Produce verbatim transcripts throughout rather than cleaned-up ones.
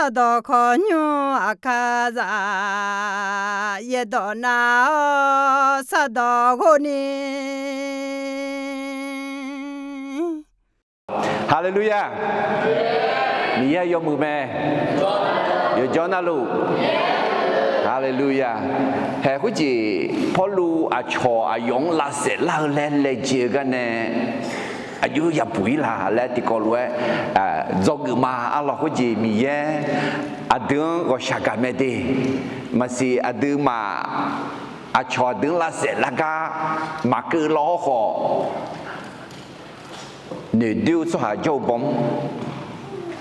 Sardawq khawqnymr aqkar zaf, yaerdawq nav-awr sardawq ghov ni. Haleluya! Miqyaer yawmuiq mae. Yawqjawr navluf. Haleluya! Haeq khoerjeq Pawrluv aqcawq aqyawf-anr lavsaef lar-eu laer laejae-eu gar nae aqjox yabuq-ir la laer tiqkawv lof-aer dzawgeuf ma. Arlawq, khoerjeq Miqyaer aqdui-anr ghawqshaq gaq mae de. Maqsiq aqduimaf aqcawq aqdui-anr lavsaef lar gar maqkeuv law-awr khawf, noeq doer-eu tsawrhaq jawr-eu bawm,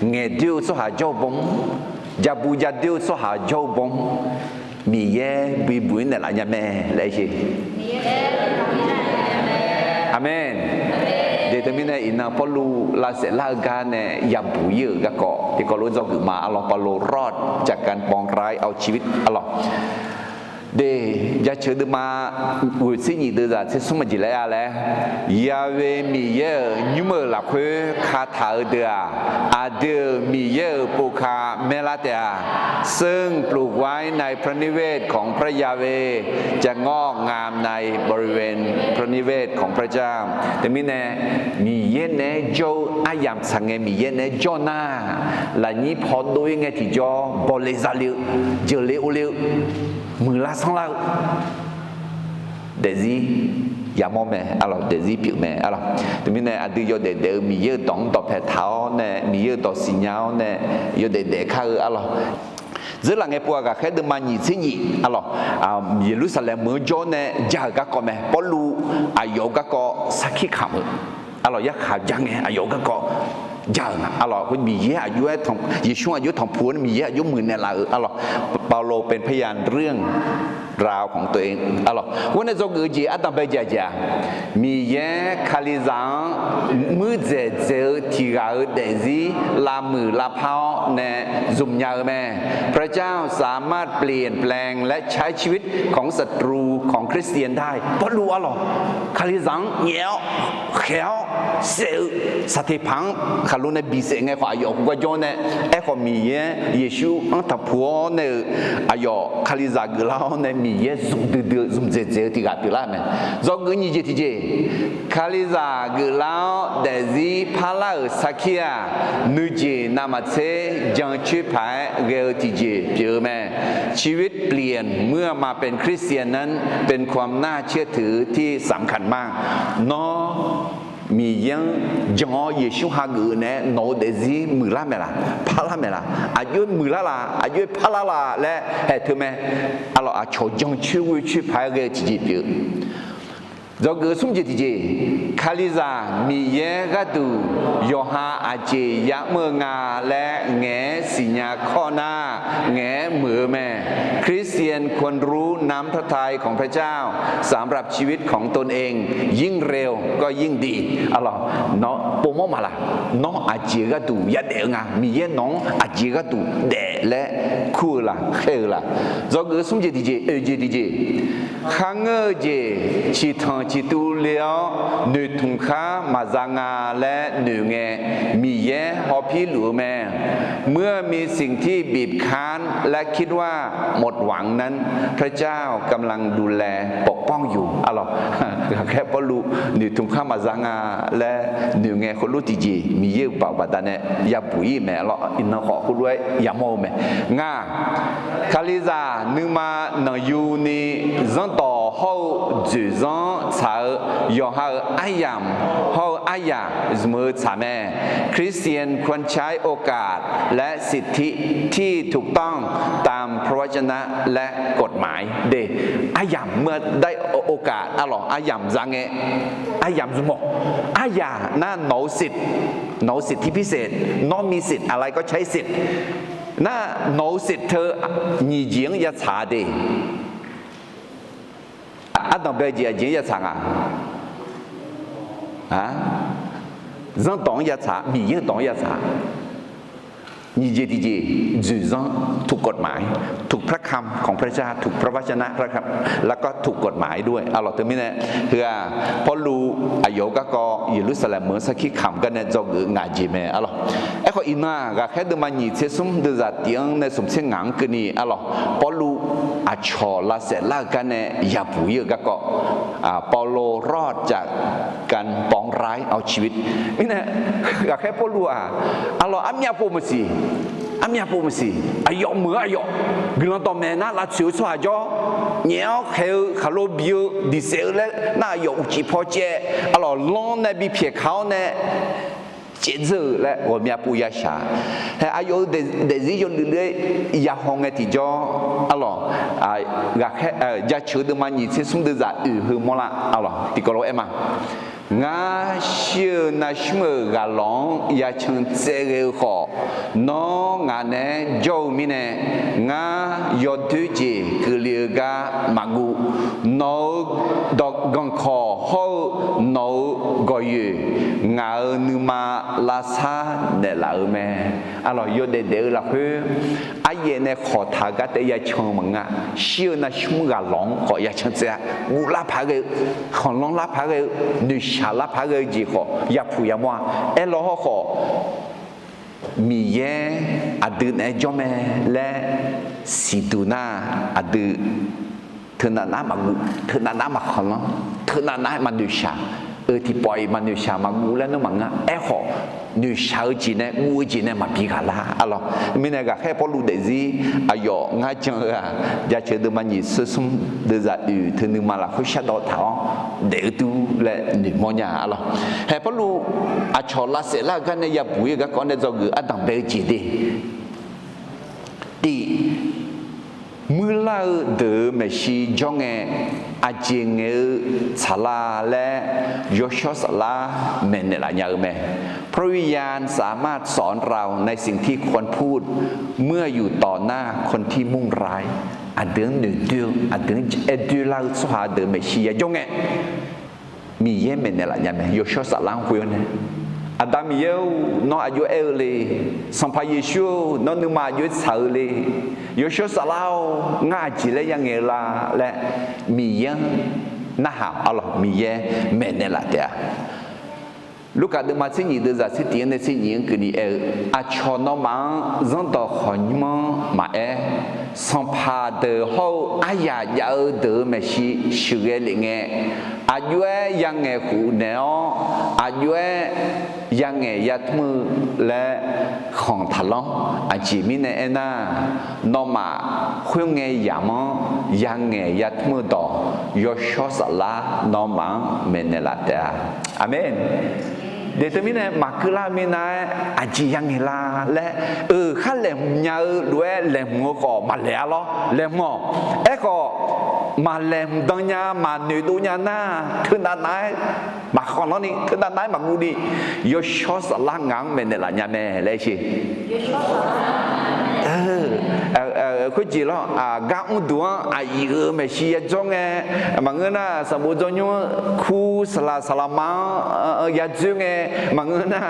ngaeq doer-eu tsawrhaq jawr-eu bawm, ja bu ja doer-eu tsawrhaq jawr-eu bawm, Miqyaer bibuq-ir naeqlaf nya mae laer sher. Aqmeq. Deuq teumirnae iqnan Pawrluv lavsaef lar-eu gar nae yabuq-ir-euq garkawv tiqkawv lof-aer dzawgeuf ma. Arlawq, เปาโลรอดจากการปองร้ายเอาชีวิต arlawq. De, jaceuq deuvma ghoeq tser nyiq deuvzaq tser smr maqjeq laer-a laer, Yahweh Miqyaer-euq nymr-euq lafkhoer kataq-eu deuq-aq, aqdui-euq Miqyaer-euq povka maerlar taef-a. ซึ่งปลูกไว้ในพระนิเวศของพระยาเวห์ จะงอกงามในบริเวณพระนิเวศของพระเจ้า Teumirnae, Miqyaer naeq-aer jawr-eu aryamq tsaq ngae Miqyaer naeq-aer jawr nar, lafnyir paw dov-ir ngae tiqjawr bawle zale-eu, jeuqle ovle-eu, muiqlar sanrlar-eu daefzir yamawr mae. Arlawq, daefzir pyeuf mae. Arlawq, teumirnae aqdui yawdaef daef-eu Miqyaer-euq dawq-anr dawqpae taq-awr nae, Miqyaer-euq dawq siqnya-awr nae, yawdaef daef kar-eu. Arlawq, dzeurlaf ngae pov-aq ghaqkhaer deuvma nyiq tser nyiq. Arlawq, Yeqlursaqlaeq meuq-anr jawr nae ja-euq garkawv mae. Pawrluv aqyawf-euq garkawv sarkir kamq-euq. Arlawq, yarkhaq ja ngae aqyawf-euq garkawv ja-euq nga. Arlawq, khoer Miqyaer aqjox-aer, Yeqsur aqjox tanqpuq-awr nae Miqyaer aqjox muiqnaeq laf-euq. Arlawq, เปาโลเป็นพยานเรื่องราวของตัวเอง arlawq, khoer nae dzawgeuf-eu jeq ardanq bae jeq-aq jeq-aq, Miqyaer Kalizaq-anr muirdzaeq dzaeq-eu tiq ghaq-euq daefzir lavmuiq lavpar-awr nae zmq nya-eu mae. พระเจ้าสามารถเปลี่ยนแปลงและใช้ชีวิตของศัตรูของคริสเตียนได้ Pawrluv arlawq, Kalizaq-anr nyaef-awr khaeq-awr saef-eu saqteqpaq-anr khaqlo nae bisaef ngae khawf aqyawf khoergar jawr nae, aerkhawf Miqyaer Yeqsur-anr tanqpuq-awr nae-euq aqyawf Kalizaq geuflar-awr nae Miqyaer zmq duidui-eu zmqdzaeq dzaeq-eu tiq ghaq pyeuflar mae. Dzawgeuf nyiq jeq tiqjeq, Kalizaq geuflar-awr daefzir parlar-euq sarkir-aq, nuijeq navmaqtser jancoer paq-aer ghae-eu tiqjeq pyeuf-eu mae. ชีวิตเปลี่ยนเมื่อมาเป็นคริสเตียนนั้นเป็นความน่าเชื่อถือที่สำคัญมาก Nawr Miqyaer-anr jan-awr Yeqsur hageuf naeq-aer nawq-eu daefzir muiqlar maeqlaf, parlar maeqlaf, aqjox-aer muiqlar laf, aqjox-aer parlar laf laer haeq teu mae. Arlawq, aqcawq jancoer ghoecoer paq-aer ghae-eu tiqjeq pyeuf-eu. Dzawgeuf smr jeq tiqjeq, Kalizaq Miqyaer gharduq yawqha aqjeq ya'mr-eu nga laer ngaeq-aer siqnya kawr nar, ngaeq-aer muiq-eu mae. คริสเตียนควรรู้น้ำพระทัยของพระเจ้าสำหรับชีวิตของตนเอง ยิ่งเร็วก็ยิ่งดี Arlawq, nawr povmawr maqlaq, nawr aqjeq gharduq yadaef-eu nga, Miqyaer nawq-anr aqjeq gharduq daef laer kur-eu laf, khaer-eu laf. Dzawgeuf smr jeq tiqjeq, oeq jeq tiqjeq, kharngeur-eu jeq ciqtanq ciqtuv le-awr noeqtmq khar maqza nga laer noeq ngae, Miqyaer hawpir luf-eu mae. เมื่อมีสิ่งที่บีบคั้นและคิดว่าหมดหวังนั้น พระเจ้ากำลังดูแลปกป้องอยู่ Arlawq, ghaqkhaer Pawrluv noeqtmq khar maqza nga laer noeq ngae, khoerlof tiqjeq Miqyaer-euq baoq baqdanae yabuq-ir mae. Arlawq, iqnan khawf khoerlof-aer yamawr-eu mae. Ngaq, Kalizaq nuima nanqyuni zanrdawq hawr-eu dzoeqzanr tsaq-eu yawqha-euq aryamq hawr-eu aryaq zmq-eu tsaq mae. คริสเตียนควรใช้โอกาสและสิทธิที่ถูกต้องตามพระวจนะและกฎหมาย De, aryamq meuq dair-eu โอกาส arlawq, aryamq za ngae, aryamq zmq-awq. Aryaq nar nawq-eu siq, nawq-eu siq tiqpir siq, nawr mi siq, aqlai kawv cair siq. Nar nawq-eu siq teu nyiq jeq-anr yatsaq de. Ardanq bae jeq aqjeq-anr yatsaq nga. Zanrdawq-anr yatsaq, Miqyaer-eu dawq-anr yatsaq. nyiq jeq tiqjeq dzoeqzanr ถูกกฎหมาย ถูกพระคำของพระเจ้า ถูกพระวจนะพระคำ แล้วก็ถูกกฎหมายด้วย arlawq. Teumirnae heu-aq, Pawrluv aqyawf-eu garkawv Yeqlursaqlaeq meuq-anr sarkir kamq gar nae dzawgeuf ngaq jeq mae, arlawq. Aerkhawf, iqnan-aq, ghaqkhaer deuvma nyiq tser smr deuvzaq tiq-anr nae smq tser ngaq-anr keuvni, arlawq, Pawrluv aqcawq lavsaef lar-eu gar nae yabuq ir-eu garkawv, เปาโลรอดจากการปองร้ายเอาชีวิต mirnae, ghaqkhaer Pawrluv-aq, arlawq, armyav pov maqsiq, armyav pov maqsiq, aqyawf meuq-eu aqyawf, guiqlanq dawqmaeq nar lavtsoeq-eu tsawrhaq jawr, nyaef-awr khaeq-eu khaqlo bi-eu diqsaef-eu laer nar aqyawf uqcif paw caev, arlawq, lanr nae bipyaeq ka-awr nae caevdzeur-euq laer ghawqmya pov yashaq. Hae, aqyawf-euq daefzir yawluiv luiv-aer yahaw ngae tiqjawr, arlawq, ghaqkhaer, jaceuq deuvma nyiq tser smr deuvzaq oeq heu mawrlar, arlawq, tiqkawv lof-aer ma. Ngar shir-eu navshmr-euq ghaqlawq-anr yacan tsaev ghae-eu khawf, nawr ngaq naeq-aer jawr-eu mirnae, ngar yawdoer jeq keuvle-eu gar maqguv. Nawq-euq dawq ganqkawq hawr-eu nawq-euq gawqyoeq ngaq-euq nuima lavsar naeqlaf-euq mae. Arlawq, yawdaef daef-eu lafkhoer aryaef nae khawqtaq-eu gar taef yacan-eu maqngeur-a. Shir-eu navshmr ghaqlawq-anr khawf yacan tsaev-a. Guvlar paq-aer ghae-eu, khanqlanr lar paq-aer ghae-eu, noeqshaq lar paq-aer ghae-eu jeq khawf yapuq yamawr-a. Aerlaw hawrkhawf, Miqyaer aqdui naeq-aer jawr mae laer siqduq nar, aqdui teunav nav-aer maqguv, teunav nav-aer maqkhanqlanr, teunav nav-aer maqnoeqshaq, eu tiqpawf-iq maqnoeqshaq maqguv laer nawr maqngeur-a. Aerkhawf, noeqshaq-eu jeq nae guv-eu jeq nae maqbi ghaq lar, arlawq. Mirnae ghaqkhaer Pawrluv daefzir aqyawf ngar jan-eu-aq, jaceuq deuvma nyiq tser smr deuvzaq oeq teu nuima lafkhoer shardawv taq-awr daef-eu dur laer noeqmawr nya, arlawq. Hae, Pawrluv aqcawq lavsaef lar-eu gar nae yabuq ir-eu garkawv nae dzawgeuf ardanq bae-eu jeq de. Tiq, muirlar-eu deuq-euq maeqshi jawr ngae, aqjeq ngaeq-eu tsaqlar laer yawshawr saflar maeqnaeq laf nya-eu mae. พระวิญญาณสามารถสอนเราในสิ่งที่ควรพูด เมื่ออยู่ต่อหน้าคนที่มุ่งร้าย Aqdui-anr noeqdoer-eu, aqdui-anr aer doerlar-eu tsawrhaq deuq-euq maeqshi yajawr ngae, Miqyaer maeqnaeq laf nya mae. Yawshawr saflar-anr khoer-awr nae, Aqda Miqyaer-or, nawr aqjox aer-eu le. Sanqpaq Yeqsur-or, nawr nuima aqjox-aer tsaq-eu le. Yawshawr saflar-or, ngar aqjeq laer yangaeq-eu la laer, Miqyaer-anr narhaq, arlawq, Miqyaer maeqnaeq laf taef-a. Lurkaf deuvma tser nyiq deuvzaq tser tiq-anr nae tser nyiq-anr keuvni aer-eu, aqcawq nawmaf-anr zanrdawq khawqnymr-anr maqaer, sanqpaq deuq hawr-eu aryaq jav-eu deuq-euq maeqshi sheuqghae lef ngae, aqjox-aer yangaeq khof naeq-awr, aqjox-aer yangaeq yatmr-eu laer khanq taqlanr. Aqjeq mirnae aernar, nawmaf khoerngae yamq-anr yangaeq yatmr-eu dawq, yawshawr saflar nawmaf-anr maeqnaeq laf taef-a. Aqmeq. Deuq teumirnae maqkeuv lar-eu minav-aer aqjeq yangaeq la laer, euq khar laeqhmq nya-eu lof-aer laeqhmq-eu khawf maqlaeq-a lawr. Laeqhmq-awq. Aerkhawf, maqlaeqhmq dan nya, maqnoeqdov nya nar, teunav nav-aer maqkhanqlanr ni, teunav nav-aer maqguv ni, yawshawr saflar ngaq-anr maeqnaeq laf nya mae laer sher. Khoerjeq lawr, gar mrduq-anr aqyuif-euq maeqshi yajawr ngae, maqngeur nar, sanqbof dzawnymr-anr kur saqlaq saqlaqma-anr yadzoer ngae, maqngeur nar,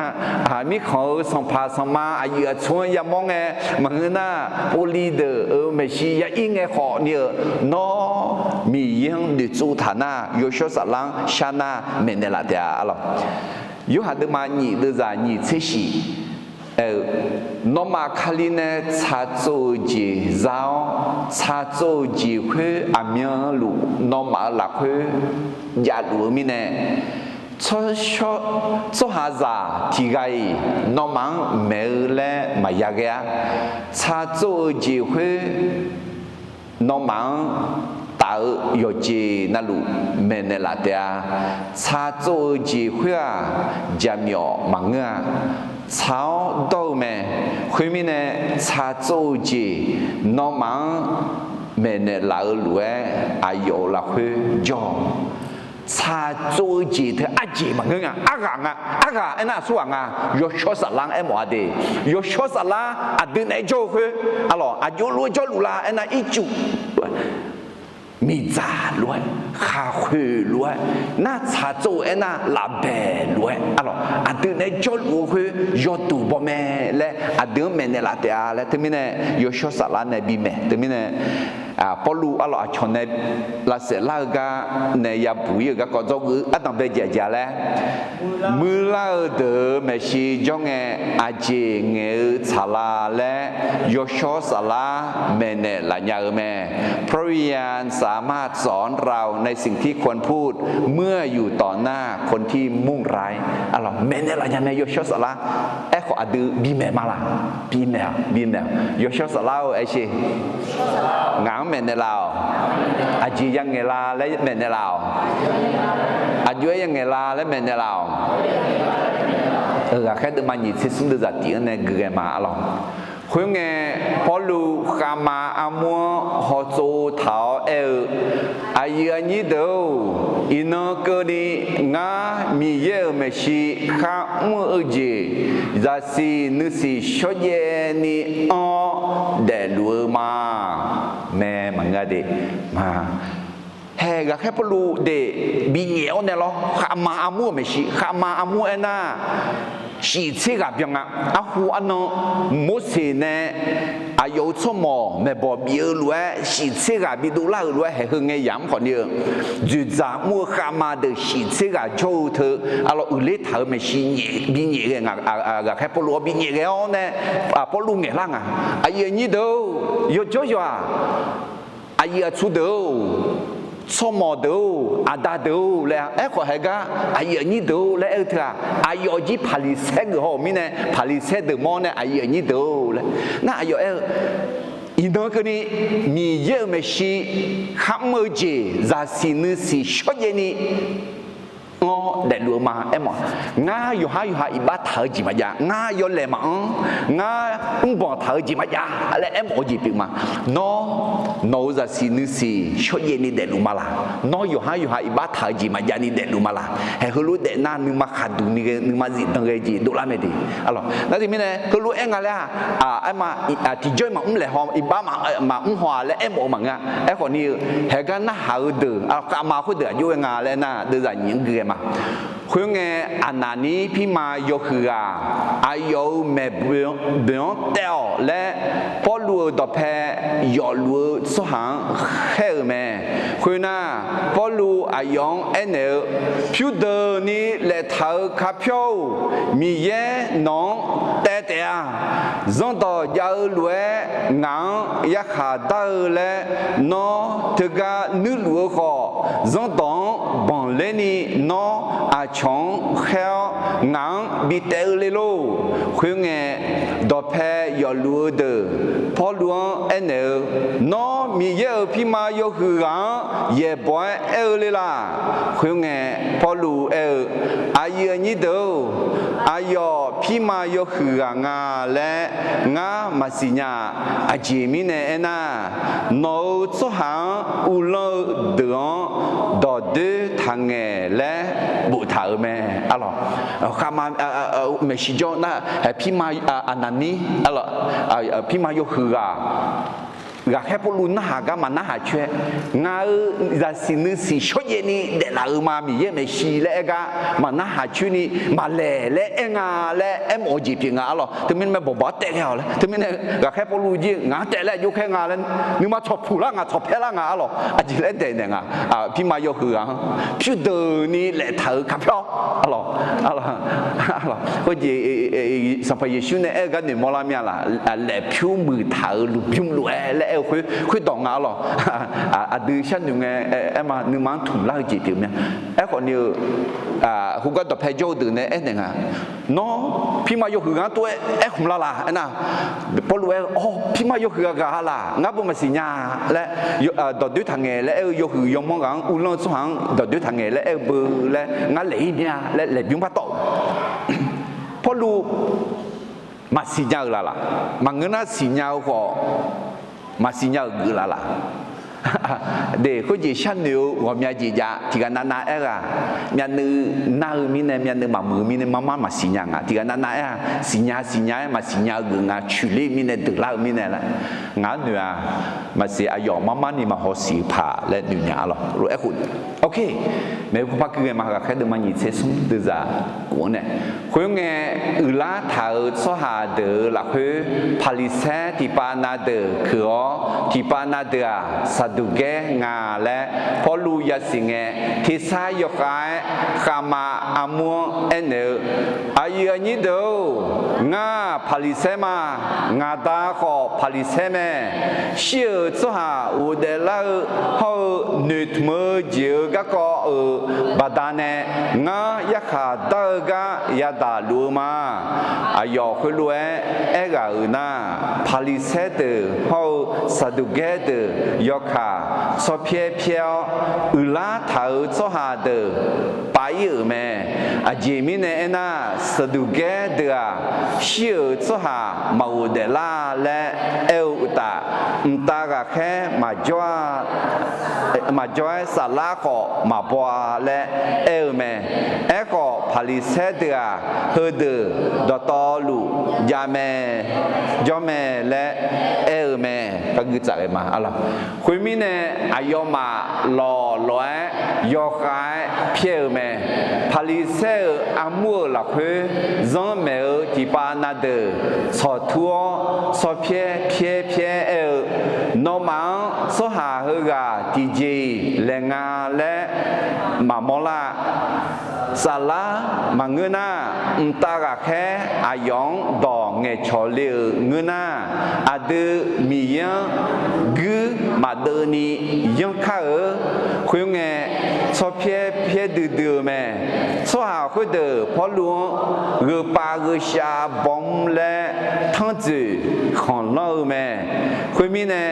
mirkhanq-euq sanqpaq sanqma aqyuif aqtsu-anr yamawr ngae, maqngeur nar, povli deuq-euq maeqshi ya-ir ngae khawf ni-euq, nawr Miqyaer-anr noeqtsov taq nar, yawshawr saflar-anr shar nar maeqnaeq laf taef-a, arlawq. Yorhaq deuvma nyiq deuvzaq nyiq tser shif aer-eu, nawmaf Kali nae tsaqtsov-euq jeq za-awr, tsaqtsov-euq jeq khoer aqmyanluf nawmaf-euq lafkhoer javluf-eu mirnae, tsawrhaqzaq tiq ghaq-iq nawmaf-anr maeq-eu laer maqya ghae-ar. Tsaqtsov-euq jeq khoer nawmaf-anr taf-eu yawqjeq navluf maeqnaeq laf taef-a. Tsaqtsov-euq jeq khoer-aq, jaqmyawf maqngeur-a. Tsaq-awr dawr-eu mae. Khoermirnae, tsaqtsov-eu jeq nawmaf-anr maeqnaeq laf-eu lof-aer, aqyawf-euq lafkhoer jawr-awq. Tsaqtsov-eu jeq teu arjeq maqngeur nga. Arghaq nga. Arghaq aernar aqsurghaq nga. Yawshawr saflar-anr aermawf-a de. Yawshawr saflar aqdui naeq-aer jawr-eu khoer, arlawq, aqjox lof-aer jawrluf la aernar ircuf, miqdzaq lof-aer, khaqkhoeq lof-aer, nartsaq tsov-eu aernar lafbaeq lof-aer, arlawq aqdui nae jawrluf-eu khoer yawduq baw mae laer aqdui-anr maeqnaeq laf taef-a laer teumirnae Yawshawr Saflar nae bimaeq. Teumirnae Pawrluv arlawq aqcawq nae lavsaef lar-eu gar nae yabuq ir-euq garkawv dzawgeuf ardanq bae jaqjaq laer, muirlar-eu deuq-euq maeqshi jawr ngae, aqjeq ngaeq-eu tsaqla laer Yawshawr Saflar maeqnaeq laf nya-eu mae. เพราะเรียนสามารถสอนเราในสิ่งที่ควรพูด เมื่ออยู่ต่อหน้าคนที่มุ่งร้าย arlawq maeqnaeq laf nya mae Yawshawr Saflar. Aerkhawf aqdui bimaeq ma laq? Bimaeq-aq, bimaeq-aq. Yawshawr Saflar-or aer sher. Ngaq-anr maeqnaeq laf-awq. Aqjeq ya ngaeq la laer maeqnaeq laf-awq. Aqjox-aer ya ngaeq la laer maeqnaeq laf-awq. Ghaqkhaer deuvma nyiq tser smr deuvzaq tiq-anr nae guiqghae ma arlawq. Khoerngae, Pawrluv khavma armur-anr hawtsov taq-awr aer-eu, Aqyuif aqnyir deuq-or, iqnan keuvni ngar Miqyaer-euq maeqshi kharmr-eu jeq zaqsiq nuisiq shawrjaev ni anr-awr daefluf-eu ma. Mae maqngeur de. Ma, haeq ghaqkhaer Pawrluv de binyaef-awr nae lawr, khavma armur-euq maeqshi, khavma armur aernar, shif tser ghaq byan nga. Arhu arnan Morseq nae aqyawf-euq tsawrmawq maeqbawq bif-eu lof-aer, shif tser ghaq bidov lar-euq lof-aer haeq heu ngae yamq khawf ni-eu, dzoeqdzaq mr-eu khavma deuq shif tser ghaq jawr-eu teu, arlawq uiqler taq-euq maeqshi nyaef binyaef ghae nga. Ghaqkhaer Pawrluv-anr binyaef ghae-awr nae, Pawrluv ngaeqlar nga. Aqyuif aqnyir deuq-or, yawjawr yawq-aq, aqyuif aqtsu deuq-or, tsawrmawq deuq-or, aqda deuq-or laer-a. Aerkhawf haeq gar aqyuif aqnyir deuq-or laer aer-eu teu-aq, aqyawf jir Paqliqsaer geuf haw-euq mirnae, Paqliqsaer deuq mawr nae aqyuif aqnyir deuq-or laer. Nar aqyawf aer-eu, iqnan keuvni Miqyaer-euq maeqshi kharmr-eu jeq zaqsiq nuisiq shawrjaev ni anr-awr daefluf-eu ma. Aermawf, ngar yawqhar yawqha iqbax taq-eu jeq maqjav, ngar yawlaeq maqanr, ngar mrbanq taq-eu jeq maqjav laer aermawf-eu jeq pyeuf ma. Nawr, nawq-euq zaqsiq nuisiq shawrjaev ni daefluf ma laq? Nawr yawqhar yawqha iqbax taq-eu jeq maqjav ni daefluf ma laq? Haeq heulof-aer daef nar nuima khaqduq ni ghae, nuima zifdan ghae jeq dovlar mae de. Arlawq nar teumirnae heulof-aer nga laer-aq, aerma, tiqjawr-iq maqmr laeq haw, iqbax maqmr haw-a laer aermawf-eu maqngeur-a. Aerkhawf ni-eu, haeq gar narhaq-eu deuq, khavma khoerdeuq aqjox-aer nga laer nar, deuvzaq nyiq-anr gui ghae ma. Khoerngae, Aqnaqnir pirma yawhuiq ghaq aqyawf-euq maeqboeq-anr taev-awq laer, Pawrluv-euq dawqpae yawfluf-eu tsawrhaq-anr khaer-euq mae. Khoernar, Pawrluv aqyawf-anr aernaeq-eu, Pyurdeuq ni laeftaq-euq karpyawr-or, Miqyaer nawq-anr taev taef-a. Zanrdawq jav-eu lof-aer ngaq-anr yarkhaq dar-eu laer nawr teugar nuirluf-eu khawf, zanrdawq-anr banqler ni nawr aqcawq-anr khaer-awr ngaq-anr bi taev-eu le lor. Khoerngae, dawqpae yawfluf-eu deuq Pawrluv-anr aernaeq-eu, Nawr Miqyaer-euq pirma yawhuiq ghaq-anr yaeqbawq-aer aer-eu le laq? Khoerngae, Pawrluv aer-eu, Aqyuif aqnyir deuq-or, aqyawf pirma yawhuiq ghaq nga laer ngar maqsiq nya-a. Aqjeq mirnae aernar, nawq-euq tsawrhaq-anr uvlanr-eu deuq-anr dawqdoer taqngaeq laer boftaq-euq mae. Arlawq, khavma maeqshi jawr nar, haeq pirma Aqnaqnir, arlawq, pirma yawhuiq ghaq, ghaqkhaer Pawrluv narhaq gar maqnarhaq coer-aer, ngaq-euq zaqsiq nuisiq shawrjaev ni daeflaf-euq ma, Miqyaer maeqshi laer aer gar maqnarhaq coer ni maqlaeq laer aer nga laer aermawf-eu jeq pyeuf nga. Arlawq, teumirnae mae bawqbawq-anr taev ghae-awq laer, teumirnae ghaqkhaer Pawrluv jir ngaq-anr taev laer aqjox khaer nga laer, nuima tsawqpuq lar ngaq, tsawqpae lar ngaq. Arlawq, aqjeq laer daeq naeq nga. Pirma yawhuiq ghaq-anr pyurdeuq ni laeftaq-euq karpyawr, arlawq, arlawq, arlawq, khoerjeq Sanqpaq Yeqsur nae aer-eu gar noeqmawr lar mir-a laq? Laef pyur muiqtaq-euq lmqbymr lof-aer laer aer-eu khoer, khoerdawq nga. Arlawq, aqdui sharnoeq ngae aerma nuima-anr tmq lar-eu jeq pyeuf mir-a. Aerkhawf ni-eu, khoergar dawqpae jawr-eu deuq nae aernaeq nga, Nawr pirma yawhuiq ghaq-anr tov-aer aer khmq la laq? Aernar, Pawrluv aer-eu, Awr, pirma yawhuiq ghaq gaq-a laq? Ngar beu maqsiq nya laer, dawqdoer taqngaeq laer aer-eu yawhuiq yawmanr ghaq-anr uvlanr-eu tsawrhaq-anr dawqdoer taqngaeq laer aer-eu beu laer ngar laeq-ir mir-a laer laeqbymr par tawv-euq. Pawrluv maqsiq nya-euq laq laq? Maqngeur nar siqnya-eu khawf, maqsiq nya-euq geuf laf laq? De khoerjeq sharnoeq-eu ghawqmya jeq jav tiqghaq navnav aer ghaq, myavnuiv nar-eu mirnae, myavnuiv maqmuiq-eu mirnae marmar maqsiq nya nga. Tiqghaq navnav aer-aq, siqnya siqnya-aer maqsiq nya-eu geuf nga, coeqler-eu mirnae, deuqlar-eu mirnae laer ngaq-anr noeq-aq, maqsiq aqyawf marmar ni maqhaw siq-eu paq laer noeq nya-a lawr. Lof-aer khof, ok, maeqhu paqkuv ghae ma, ghaqkhaer deuvma nyiq tser smr deuvzaq kof-anr nae, khoerngae, uiqlar taq-euq tsawrhaq deuq-euq lafkhoer, Paqliqsaer tiqpav na deuq keuq-awr, tiqpav na deuq-aq, Saqduqgaer nga laer Pawrluv yasiq ngae, tersar yawkhav-aer khavma armur-anr aernaeq-eu, Aqyuif aqnyir deuq-or, ngar Paqliqsaer ma. Ngaq Da khawf Paqliqsaer mae. Shir-euq tsawrhaq ghofdaef lar-eu hawr-eu noeqtmq-eu jeq-euq garkawv-euq baqdanae, ngar yarkhaq dar-eu gar yadaq luf-eu ma. Aqyawf khoerlof-aer aerghaq-euq nar, Paqliqsaer deuq hawr-eu Saqduqgaer deuq yawkaq tsawrpyaer pyaer-awr, uiqlar taq-euq tsawrhaq deuq pav-ir-euq mae. Aqjeq mirnae aernar, Saqduqgaer deuq-aq, shir-euq tsawrhaq maqghofdaef lar laer aer-eu uqtaf, mqtav ghaqkhaer maqjawr-a, maqjawr-aer saflar khawf maqbaw-a laer aer-eu mae. Aerkhawf, Paqliqsaer deuq-aq, heudeuq dawqtawvluf jav mae, jawr mae laer aer-eu mae. Par gui tsaf ghae ma. Khoermirnae, aqyawfmaf lawq lawq-aer yawkhav-aer pyaer-eu mae. Paqliqsaer-euq armur-euq lafkhoer zanr maeq-eu tiqpav na deuq tsawqtur-awr, tsawrpyaer pyaer pyaer aer-eu, Nawmaf-anr tsawrhaq heughaq tiqjeq-iq laeq nga laer maqmawr lar. Saflar maqngeur nar, mqtav ghaqkhaer aqyawf-anr dawq ngaeqcawq le-euq ngeur nar, aqdui Miqyaer-anr guir maqdeuv ni yanr kar-eu. Khoerngae, tsawrpyaer pyaer duidui-eu mae. Tsawrhaq khoerdeuq Pawrluv-anr gheupav gheushav bawmr laer tanr dzoeq khanqlanr-eu mae. Khoermirnae,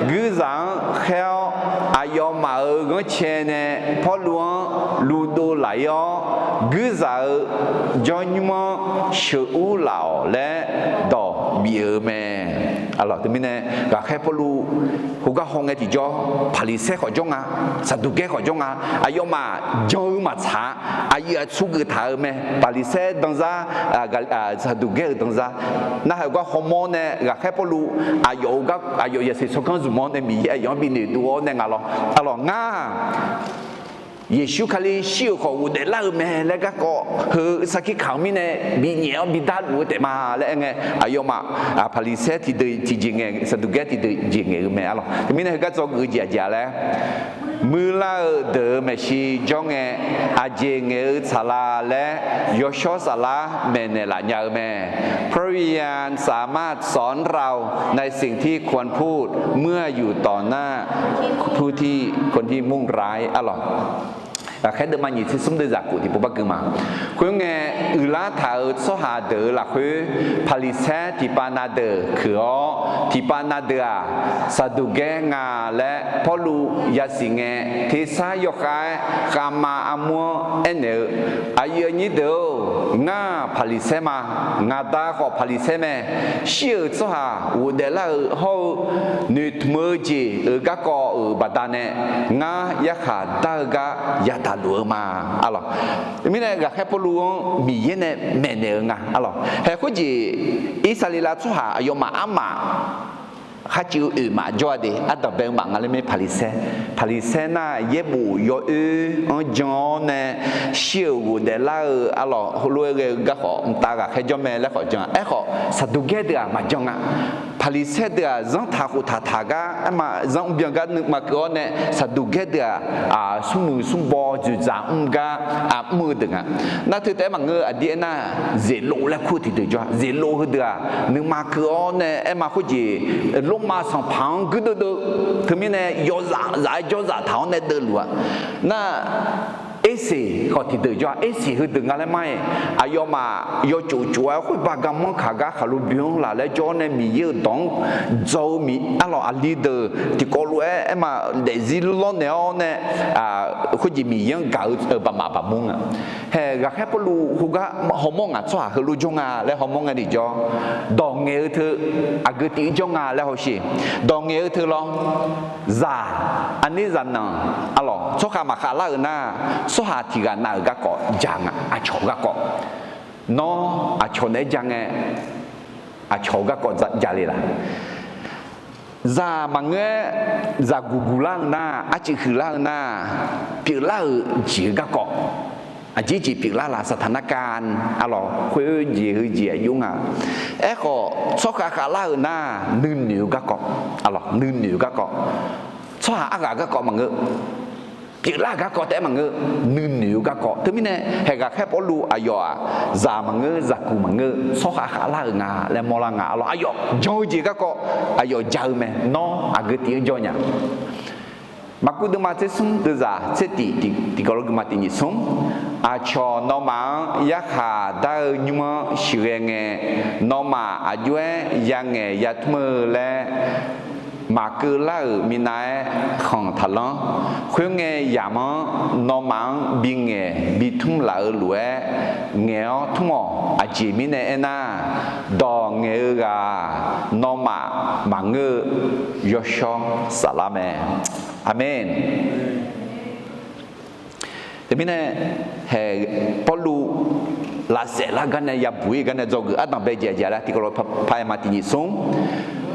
guirzaq-anr khaer-awr, aqyawfmaf-euq ghanrcae nae Pawrluv-anr luvdov laf-ir-awr, guirzaq-euq jawrnymr-anr sheuqur laf-awq laer dawq bif-euq mae. Teumirnae, ghaqkhaer Pawrluv heugar hawngae tiqjawr, Paqliqsaer khawf jawr nga, Saqduqgaer khawf jawr nga. Aqyawfmaf jan-eu maqtsaq-a. Aqyuif aqtsu geuf taq-euq mae. Paqliqsaer danzar, Saqduqgaer-euq danzar. Narhaq gar hawmawr nae ghaqkhaer Pawrluv aqyawf-euq gar, aqyawf yasiq tsawrganr zmq-awr nae Miqyaer aqyawf-anr bi noeqdov-awr nae nga lawr. Aqlawq ngar Yeqsur Kali shir-euq khawf ghofdaef lar-eu mae laer garkawv heu sarkir kaq-eu mirnae binyaef-awr bidar luf-eu taef ma laer aer ngae, aqyawfmaf Paqliqsaer tiqdeuq tiqjeq ngae, Saqduqgaer tiqdeuq jeq ngaeq-eu mae. Aqlawq teumirnae heugar dzawgeuf-eu jeq aqjeq-a laer, muiqlar-eu deuq-euq maeqshi jawr ngae, aqjeq ngaeq-eu tsaqlaq laer yawshawr saflar maeqnaeq laf nya-eu mae. พระวิญญาณสามารถสอนเราในสิ่งที่ควรพูด เมื่ออยู่ต่อหน้าผู้ที่ คนที่มุ่งร้าย aqlawq. Ghaqkhaer deuvma nyiq tser smr deuvzaq kof tiqpov par gui ma. Khoerngae, uiqlar taq-euq tsawrhaq deuq-euq lafkhoer, Paqliqsaer tiqpav na deuq keuq-awr, tiqpav na deuq-aq, Saqduqgaer nga laer Pawrluv yasiq ngae, tersar yawkhav-aer khavma armur-anr aernaeq-eu, Aqyuif aqnyir deuq-or, ngar Paqliqsaer ma. Ngaq Da khawf Paqliqsaer mae. Shir-euq tsawrhaq ghofdaef lar-eu hawr-eu noeqtmq-eu jeq-euq garkawv-euq baqdanae, ngar yarkhaq dar-eu gar yadaq luf-eu ma. Aqlawq. Mirnae ghaqkhaer Pawrluv-anr Miqyaer nae maeqnaeq-eu nga. Aqlawq. Haeq khoerjeq Irsaqleqlav tsawrhaq aqyawfmaf armaf kharcuiv-eu oeq maf jawr-a de, ardanq bae-eu maf nga laer mae. Paqliqsaer, Paqliqsaer nar yaerbof yawoer-anr jan-awr nae shir-euq ghofdaef lar-eu aqlawq heulof-aer ghae-eu gar khawf mqtav ghaqkhaer jawr mae laer khawf jan-a. Aerkhawf Saqduqgaer deuq-aq maqjan nga. Paqliqsaer deuq-aq zanrtaq khoftaq taq gar aerma zanr mrbyan gar nuima keuv-awr nae, Saqduqgaer deuq-aq smrmuiq smrbaw dzoeqdzaq mr gar mr-eu deuq nga. Nar teu taef-aer maqngeur-eu aqdir aernar, zeqlov laer kur-eu tiqdeuq jawr-a. Zeqlov heudeuq-aq nuima keuv-awr nae aerma khoerjeq Lormav sanqpaq-anr guirdeuv deuv, teumirnae yawzaf zaf-aer jawrzaf taq-awr nae deuvluf-a. Nar, er Erseq khawf tiqdeuq jawr-a. Erseq heudeuq nga laer mar-iq, aqyawfmaf yawtsuf tsuf-aer khoerba garmanr kaq gar khaqlo bymr laf laer jawr-awr nae Miqyaer-euq dawq-anr dzaw-eu mi arlawq aqli deuq tiqkawv lof-aer aerma daefzir lawrnaeq-awr nae khoerjeq Miqyaer-anr gaq-eu baqmaf baqbmr nga. Haeq ghaqkhaer Pawrluv heugar hawmawr ngaq tsawrhaq heulof jawr nga laer hawmawr ngae tiqjawr, dawq ngaeq-eu teu aqgeu tif-ir jawr nga laer hawsheq. Dawq ngaeq-eu teu lawr, zaq, aqner zaqnanq arlawq tsawrkhav maqkhav lar-euq nar, tsawrhaq tiq ghaq nav-euq garkawv ja nga, aqcawq garkawv. Nawr aqcawq naeq-aer ja ngae, aqcawq-eu garkawv ja le laq? Zaq maqngeur-aer zaqguq guq lar-eu nar, arcuif huiq lar-eu nar, pyeuflar-euq jeq-eu garkawv. Aqjeq jeq pyeuflar laq, saqtaq narkar arlawq khoer jeq heu jeq aqjox nga. Aerkhawf tsawrkhav khavlar-euq nar, nuinoeq-eu garkawv, nuinoeq-eu garkawv, tsawrhaq arghaq garkawv maqngeur, pyeuflar-euq garkawv taef-aer maqngeur, nuinoeq-eu garkawv. Teumirnae haeq ghaqkhaer Pawrluv aqyawf-aq, zaq maqngeur, zaqguq maqngeur, tsawrkhav khavlar-euq nga laer mawrlar nga arlawq. Aqyawf jan-eu jeq garkawv aqyawf ja-eu mae. Nawr aqgeu tif-anr jawr nya? Maqkuv deuvma tser smr deuvzaq tser tif tiqkawv lof geufma tiq nyiq smr. Aqcawq nawmaf-anr yarkhaq dar-eu nymr-anr sheuqghae ngae, nawmaf aqjox-aer yangaeq yatmr-eu laer maqkeuv lar-euq minav-aer khanq taqlanr. Khoerngae yamq-anr nawmaf-anr bingaeq bitmr laf-eu lof-aer ngaeq-awr tmr-awq. Aqjeq mirnae aernar, dawq ngaeq-eu ghaq-aq, nawmaf maqngeur-eu yawshawr saflar mae. Aqmeq. Teumirnae haeq Pawrluv lavsaef lar gar nae yabuq-ir gar nae dzawgeuf ardanq bae jeq aqjeq laer tiqkawv lof paq-aer ma tiq nyiq smr.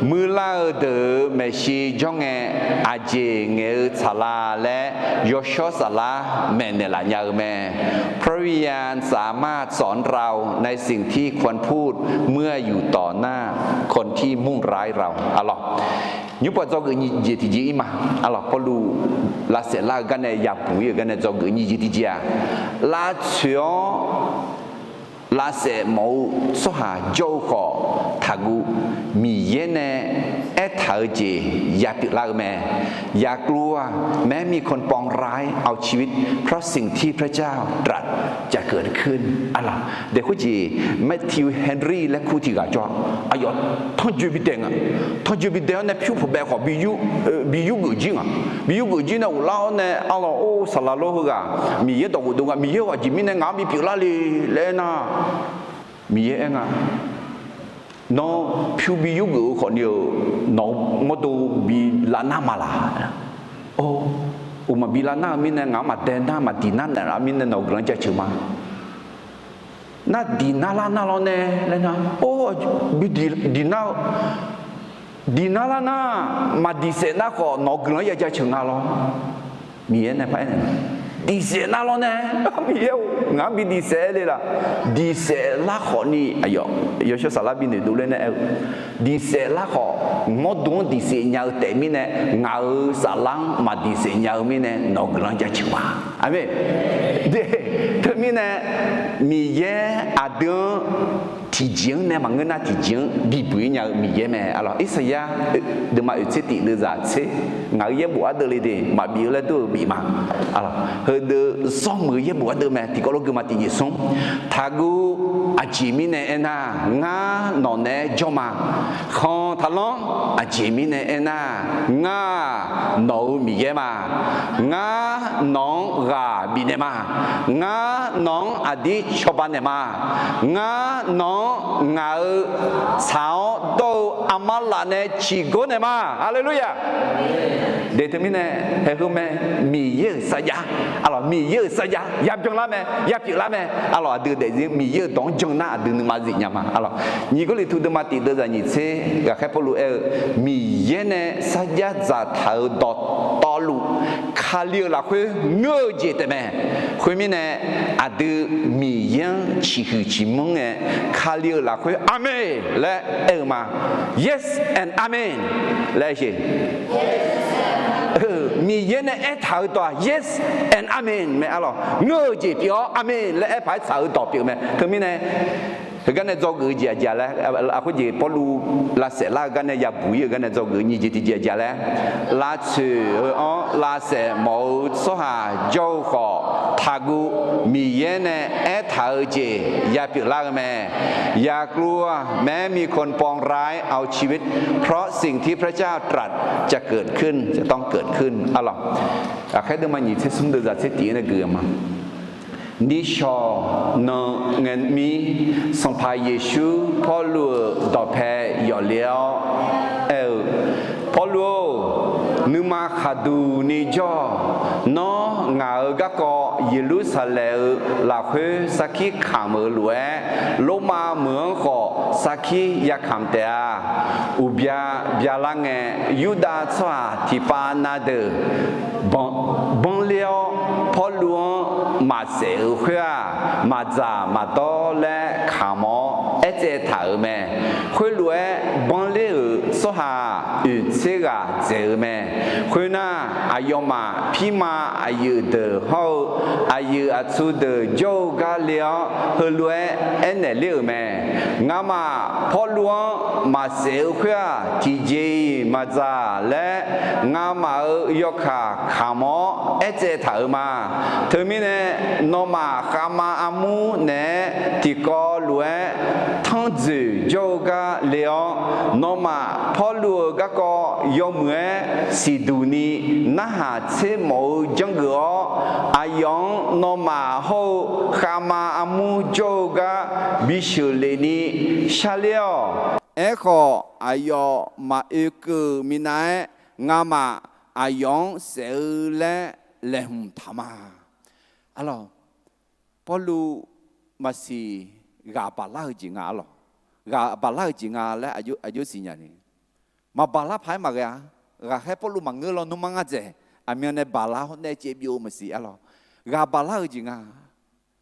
Muiqlar-eu deuq-euq maeqshi jawr ngae, aqjeq ngaeq-eu tsaqlar laer yawshawr saflar maeqnaeq laf nya-eu mae. เพราะวิญญาณสามารถสอนเราในสิ่งที่ควรพูด เมื่ออยู่ต่อหน้าคนที่มุ่งร้ายเรา arlawq. Nymr pawf dzawgeuf nyiq jeq tiqjeq-ir ma. Arlawq Pawrluv lavsaef lar-eu gar nae yabuq-ir-euq gar nae dzawgeuf nyiq jeq tiqjeq-aq, lavtsoeq-awr lavsaef mawf-eu tsawrhaq jawr-eu khawf, taqguv Miqyaer nae aertaq-eu jeq yapyeuf lar-eu mae. อย่ากลัว แม้มีคนปองร้ายเอาชีวิต เพราะสิ่งที่พระเจ้าตรัสจะเกิดขึ้น arlawq. Daeq khoerjeq Matthew Henry laer kur tiq ghaq jawr-a. Aqyawf tanrjoe bidaeq nga. Tanrjoe bidaeq-awr nae pyur puq bae khawf bi yur geuf jir nga. Bi yur geuf jir nae ghoflar-awr nae arlawq or saqlaq lor heughaq Miqyaer dawq ghofdov nga. Miqyaer-euq aqjeq mirnae ngaq-anr bipyeuf lar le laer aernar, Miqyaer aer nga. Nawr pyur bi yur geuf-eu khawfni-euq nawq-eu mawrdo bi lavnar ma laq? Or, uqmaq bi lavnar-eu mirnae ngaq-anr maqdae nar maqdiq nar naeqlaf-eu mirnae nawq-eu guiqlanq jaceuq ma. Nar diq nar lar nar lawr nae laer nar, or, bi diq nar-eu diq nar lar nar, maqdiq saef nar khawf nawq-eu guiqlanq ya jaceuq nga lawr. Miqyaer nae paraer nae, diq saef nar lawr nae, Miqyaer-or ngaq-anr bi diq saef le laq? Diq saef lar khawfni aqyawf yawshawr saflar bi noeqdov ler nae aer-eu, diq saef lar khawf mawrdo-anr diq saef nya-eu taef mirnae, ngaq-euq saflar-anr maqdiq saef nya-eu mirnae nawq-eu guiqlanq jaceuq ma. Aqmeq. Teumirnae Miqyaer aqdui-anr tiqjeq-anr nae maqngeur nar tiqjeq-anr bibuq-ir nya-eu Miqyaer mae. Arlawq Irsaqyar deuvma oeq tser tif deuvzaq tser, ngaq-euq yaerbof ardeuv le de maqbif-eu laer dur-eu bif ma. Heudeuq zawr muiq-eu yaerbof ardeuv mae tiqkawv lof geufma tiq nyiq smr. Taqguv aqjeq mirnae aernar, ngar nawq naeq-aer jawr ma. Khanq taqlanr aqjeq mirnae aernar, ngar nawq-euq Miqyaer ma. Ngar nawq-anr ghaq bifnaeq ma. Ngar nawq-anr aqdir cawba naeq ma. Ngar nawq-anr ngaq-euq tsaq-awr dawr-eu armar laf nae ciqgor naeq ma. Haleluya. Deq teumirnae haeq heu mae, Miqyaer-euq sarjax, arlawq Miqyaer-euq sarjax yabyan lar mae, yapyeuf lar mae. Arlawq aqdui daefzir Miqyaer-euq dawq-anr jan nar aqdui nuima zif nya ma. Arlawq nyiq Gawrliqtu deuvma tif deuvzaq nyiq tser ghaqkhaer Pawrluv aer-eu, Miqyaer nae sarjax dzaqtaq-euq dawqtawvluf Kali-euq lafkhoer ngeur-eu jeq taef mae. Khoermirnae aqdui Miqyaer-anr ciqhuiq ciqmanr ngae, Kali-euq lafkhoer Aqmeq laer aer-eu ma. Yes and Amen laer aer-eu. Miqyaer nae aertaq-euq dawq-aq Yes and Amen mae. Arlawq ngeur-eu jeq pyeuf-awr Aqmeq laer aer paq-aer tsaq-eu dawq pyeuf mae. Teumirnae heugar nae dzawgeuf-eu jeq aqjeq laer, aqkhoer jeq Pawrluv lavsaef lar-eu gar nae yabuq-ir-eu gar nae dzawgeuf-eu nyiq jeq tiqjeq aqjeq laer, lavtsoeq-eu-anr lavsaef mawf-eu tsawrhaq jawr-eu khawf, taqguv Miqyaer nae aertaq-eu jeq yapyeuf lar-eu mae. อย่ากลัว แม้มีคนปองร้ายเอาชีวิต เพราะสิ่งที่พระเจ้าตรัสจะเกิดขึ้น จะต้องเกิดขึ้น arlawq. Ghaqkhaer deuvma nyiq tser smr deuv zaq tser tiq-aer nae gui-eu ma. Nishawq nan ngae mir, Sanqpaq Yeqsur Pawrluv-euq dawqpae yawfle-awr aer-eu, Pawrluv-or, nuima khaqduq ni jawr-awq. Nawr ngaq-euq garkawv Yeqlursaqlaeq-euq lafkhoer sarkir kamq-euq lof-aer, Lormav meuq-anr khawf sarkir yakamq taef-a. Uqbya byalar ngae, Yurdav tsawrhaq tiqpav na deuq banr, banrler-awr, Pawrluv-anr maqsaef-euq khoer-aq, maqdzaq maqdawr laer kamq-awr aertsaev taq-euq mae. Khoerlof-aer banrler-euq tsawrhaq-aq, oeq tser ghaq dzaeq-eu mae. Khoernar, aqyawfmaf pirma aqyuif deuq hawr-eu aqyuif aqtsu deuq jawr-eu gar le-awr, heulof-aer aernaeq ler-euq mae. Ngamaf Pawrluv-anr maqsaef-eu khoer-aq, tiqjeq-iq maqdzaq laer, ngamaf-euq yawkaq kamq-awr aertsaev taq-euq ma. Teumirnae, nawmaf khavma armur naeq-aer tiqkawv lof-aer tanr dzoeq jawr-eu gar le-awr, nawmaf Pawrluv-euq garkawv yawmuiq-aer siqduq ni narhaq tser mawf-eu janrgeuf-awr, aqyawf-anr nawmaf hawr-eu khavma armur jawr-eu gar bisheuq lef ni sharler-awq. Aerkhawf, aqyawf maqoe keuv-euq minav-aer, ngamaf aqyawf-anr saef-eu laer laeqhmq taq ma. Arlawq, Pawrluv maqsiq ghaq baqlar-eu jeq nga arlawq. Ghaq baqlar-eu jeq nga laer aqjox siqnya ni. Maqbaqlar paq-aer maqghae-a. Ghaqkhaer Pawrluv maqngeur lawnmr mar ngar dzaeq. Aqmyan nae baqlar hawr nae caev byov-eu maqsiq arlawq. Ghaq baqlar-eu jeq nga.